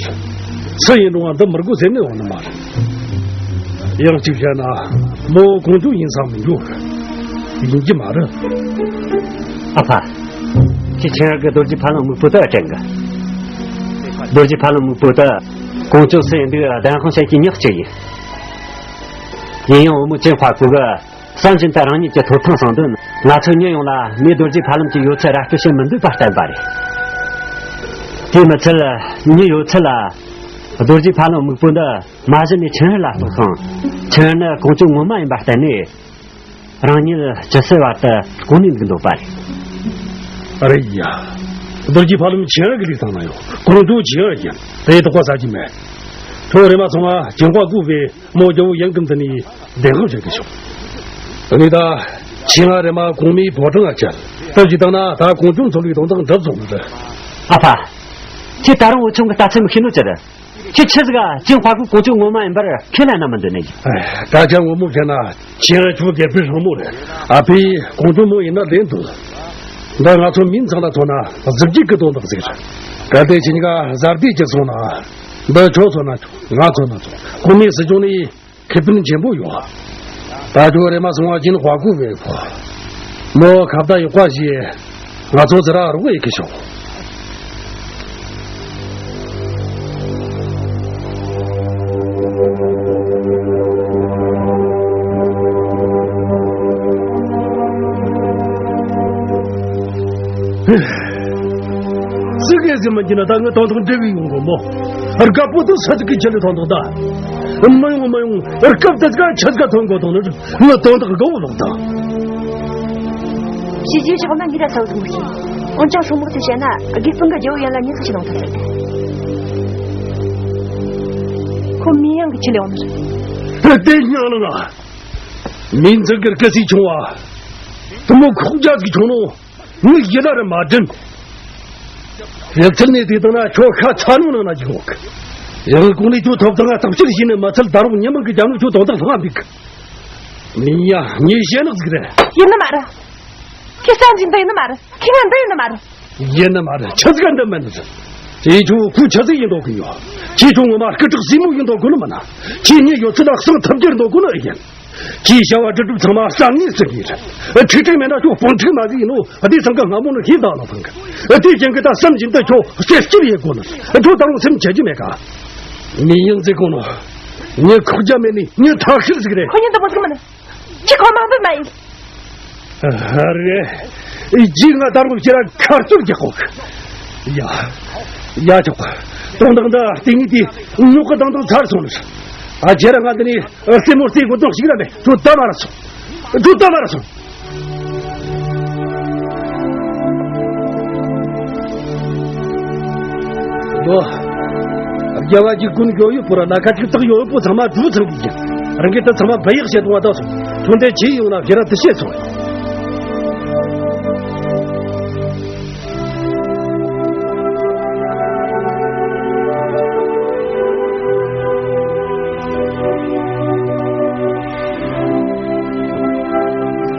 སུ་ཡིན་རུང་བ་འདི་མི་དགོས་ཟེར་ནས་འོང་ནི་མ་རེད། ཡང་གཅིག་བཤད་ན་མོ་ཀོང་ཇོ་ཡིན་ས་མི་འགྱུར། ཡིན་གྱི་མ་རེད། ཨ་ཕ། ཁྱེད་ཆེན་ར་གི་རྡོ་རྗེ་ཕ་ལམ་སྨུག་པོ་དེ་དྲན་གི། རྡོ་རྗེ་ཕ་ལམ་སྨུག་པོ་དེ་ཀོང་ཇོ་སུ་ཡིན་འདུག་བདེན་དཔང་བྱེད་ཀྱི་ཉག་གཅིག་ཡིན། ཡིན་ཡང་བུ་མོ་ཅན་ཧྭ་ཀུ་གི་བསམ་བཞིན་དུ་རང་ཉིད་ཀྱི་ཐོབ་ཐང་གསང་དོན་ང་ཚོ་མྱི་ཡོངས་ལ་མོའི་རྡོ་རྗེ་ཕ་ལམ་གྱི་ཡོད་ཚད་ར་སྤྲོད་བྱེད་མི་འདོད་པ་བསྟན་པ་རེད། དེས་མི་ཚད་མྱི་ཡོད་ཚད་ལ་རྡོ་རྗེ་ཕ་ལམ་སྨུག་པོ་འདི་མ་གཞི་ནས་ཆེན་ཧར་ལ་གཏོགས་ཤིང་ཆེན་ཧར་ནི་ཀོང་ཇོ་ངོ་མ་ཡིན་པ་བསྟན་ནས་རང་ཉིད་ཇི་སྲིད་བར་དུ་དཀོན་ནས་འདུག་འདོད་པ་རེད། རེད་ཡ། རྡོ་རྗེ་ཕ་ལམ་ཆེན་ཧར་གི་ལུགས་དང་ན་ཡོད་ཀོང་ཇོ་ཆེན་ཧར་ཡིན་དེ་དོགས་པ་ཟ་གི་མེད། ཁྱོད་རེམ་མ་སོང་ང་ཅིན་ཧྭ་ཀུ་བས། མོ་རྒྱལ་བོ་ཡང་ཀུན་དུ་ནི་བདེན་དཔང་བྱེད་ཀྱི་ཤོག་ངས་ད་ཁྱེད་ང་རེ་མ་གོང་མའི་ཕོ་བྲང་ང་བཅར་སྟབས་ཀྱིས་བཏང་ན་ད་ཀོང་ཇོ་འཚོལ་བའི་དོན་དག་འགྲུབ་སོང་ནི་རེད། ཨ་ཕ། ཁྱེད་ད་རུང་འུ་ཆུང་གི་ལྟ་ཚུལ་མི་ཤེས་ནོ་ཅི་རེད། ཁྱེད་ཆི་ཟིག་ག་ཅིན་ཧྭ་ཀུ་ཀོང་ཇོ་ངོ་མ་ཡིན་པར་ཁས་ལེན་ན་མི་འདོད་ནི་ཡིན། ད་ཆ་ངོ་མ་བཤད་ན་ཁྱེད་ང་ཁྱོད་རྒྱལ་པོའི་སྲིང་མོ་རེད། ཨ་ཕས་ཀོང་ཇོ་མོ་ཡིན་ན་ལེན་ཐུབ། འདི་ང་ཚོ་མིང་ཚང་ལ་ཐོན་ན་གཟི་བརྗིད་ཀྱི་དོན་དག་ཟིག་རེད། གལ་ཏེ་ཁྱེད་གཉིས་ཀ་གཟབ་བདེ་གྱིས་སོང་ན། འདི་ཁྱོད་ཚོ་ན་ཆོག་ང་ཚོ་ན་ཆོག་གོང་མའི་སྲིད་སྐྱོང་ནི་ཁེ་ཕན་ཆེན་པོ་ཡོད། ད་ཁྱོད་རེ་མ་སོང་བ་ཅིན་ཧྭ་ཀུ་བས་ཕོ། མོ་ཁ་བརྡ་ཡག་པ་ཞིག་ང་ཚོ་ཟེར་ར་རོགས་ཡེ་གི་ཤོག་སུ་གས་ཟེར་མ་གྱི་ན་ད་ངའི་དོན་དག་འབྲས་བུ་ཡོང་གོ་མོ། རྒད་པོ་དུ་ས་ཚིགས་ཀྱི་ཆེད་ལས་དོན་དག་ད། མི་ཡོང་མི་ཡོང་རྒད་དེ་ག་ཆེ་ཚིག་ཐོན་གོ་དོན་ནི་ངའི་དོན་དག་དགའ་བོ་ལོག་ད། ཞི་ཅིན་ཕིང་ན་ངེད་ར་ས་བོ་དུ་མི་ཤེས། འོན་ཀྱང་སྲུང་མོ་དུ་བཤད་ན་དགེ་སྤུན་གྱི་རྒྱལ་བོ་ཡན་ལ་ཉེས་སུ་ཆེ་ནང་ཐུབ་རེད། ཁོ་མི་ཡང་གི་ཆེད་ལས་འོང་ནི་རེད། དེ་སྙིང་ལ་ང་། མིང་ཚིག་གི་སྐད་ཚིག་ཆུང་བ། དུ་མོ་ཁོག་རྒྱ་ཟིག་ཆུང་ནོ། ངས་ཡིད་ལ་རེ་མ་དྲན། རེབ་ཚལ་ནས་དེ་དང་ན་ཁྱོད་ཤ་ཚ་ནོ་ནང་ན་ཅིག་འོག་ཡང་གོང་ནས་ཁྱོད་ཐོབ་ཐང་ང་ཐག་གཅོད་བྱས་ནས་མ་ཚད་ད་རུང་ཉི་མ་གི་རྒྱ་ངོ་ཁྱོད་དོན་དག་ལྷང་འདུག་མི་ཡ་ངས་ཞེད་ནག་ཟིག་རེད། ཡིན་ནི་མ་རེད། ཁྱེད་རྩ་འཛིན་འདི་ཡིན་ནི་མ་རེད། ཁྱེད་ང་འདི་ཡིན་ནི་མ་རེད། ཡིན་ནི་མ་རེད། ཆི་ཟིག་འདི་མིན་ནི་ཟིག་ཁྱེད་ཁྱོད་ཁུ་ཆི་ཟིག་ཡིན་མདོག་གི་ཡོད། ཁྱེད་ཁྱོད་ངོ་མ་སྐུ་དྲག་སྲས་མོ་ཡིན་མདོག་གོ་ནི་མིན་ན། ཁྱེད་ངའི་ཡོད་ཚད་ལ་གསང་ཐབས་རྒྱལ་མདོག་གོ་ནི་ཨེ་ཡིན། ཁྱེད་བྱ་བ་སྒྲུབ་སྒྲུབ་ཚང་མ་བསམ་ངེས་ཟིག་གི་རེད། ཁྲིག་ཁྲིག་མེད་ན་ཁྱོད་སྤོང་ཁྲིག་མ་ཟིག་ཡིན་ནོ། བདེ་ཚང་གི་སྔ་མོ་ནི་ཤེས་ད་ལ་ཕང་གི། དེ་རྐྱེན་གི་ད་བསམ་གྱིན་ད་ཁྱོད་སེར་སྐྱིད་ཡེ་གོ་ནི། ཁྱོད་ད་རུང་སེམས་ཆད་ཀྱི་མེད་ག་མི་ཡིན་ཟིག་གོ་ནོ། ངས་ཁོག་རྒྱ་མེད་ནི་ངས་ཐག་ཤིར་ཟིག་རེད། ཁོ་ཉིད་འདི་མོ་ཟིག་མིན། ཁྱེད་ཁོ་མང་པོ་མ་ཡིན། ཨ་རེད། རྗེས་ང་ད་རུང་ཁྱེད་ར་ཁ་རྩོད་རྒྱག་གོ། ཡ། ཡ་ཆོག་དོན་དག་འདི་ལྟས་ངན་དེ་ཉོག་གི་དང་དང་ཚར་སོང་ནི། ཨ་ཁྱེད་ར་ང་འདི་ནས་སྲས་མོ་རྩེ་དགོས་དོན་ཞིག་ར་མེད། ཁྱོད་ད་མ་ར་སོང་། ཁྱོད་ད་མ་ར་སོང་། ལོ། རྒྱལ་བ་གྱི་ཀུན་གྱོད་ཡོད་པོ་ར་ལ་ཁ་ཅིག་བཏགས་ཡོད་པོ་ཚང་མ་བསྡུ་ཚང་གི་ཡིན། རང་གིས་ད་ཚང་མ་སྦས་ཡག་བྱེད་དང་བ་ད་སོང་། ཐོན་འབྲས་ཆེ་ཡོང་ན་སྒེར་ར་དུ་བཤད་སོང་།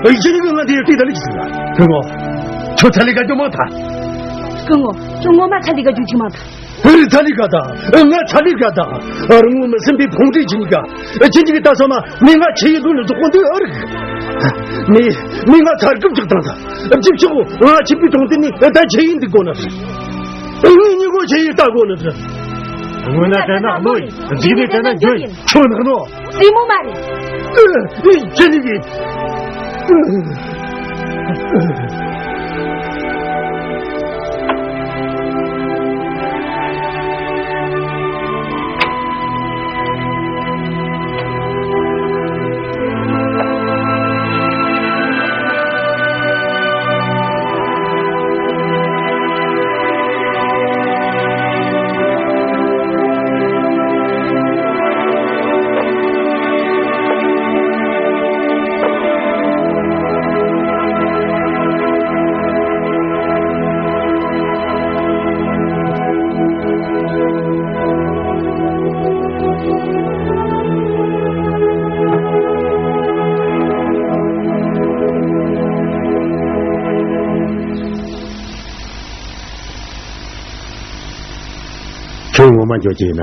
ཨེ་ཡིན་གི་ང་དེ་ཡོད་དེ་ད་ལི་ཅི་ཟིག་ལ། སྐུ་ངོ། ཁྱོད་ཚ་ལི་ག་རྒྱུ་མང་ཐལ། སྐུ་ངོ། ཁྱོད་ངོ་མ་ཚ་ལི་ག་རྒྱུ་ཅིག་མང་ཐལ། ཨེ་ཚ་ལི་ག་ད། ཨེ་ང་ཚ་ལི་ག་ད། ཨ་རང་ངོ་མི་སེམས་པའི་ཕུང་འདྲེས་ཅི་ནི་ག་ཨེ་ཁྱེད་ཀྱིས་ད་སོ་མ་མི་ང་ཆེ་ཡི་ལུས་ལ་འཇོག་གོ་འདི་ཨ་རིག་མི་མི་ང་ཚར་སྐབས་ཅིག་དང་ད། ཨེ་ཅིབ་ཆོག་ང་ཆིབ་པའི་གྲོང་སྡེ་ནི་ཨེ་ད་ཆེ་ཡི་འདི་གོ་ན། ངའི་ཉིན་གོ་ཆེ་ཡི་ལྟ་དགོས་ནི་ཟེར། སྔོན་ན་བལྟས་ན་བློ་ཡིན། གཟིགས་ནས་བལྟས་ན་འཇོན་ཡིན། ཁྱོད་ནག་ནོ། རྩེད་མོ་མ་རེད། ཨེ། ཨེ། ཁྱེད་ནི་གི། ཁྱོད་ངོ་མ་འཇོག་གི་ཡིན་ན།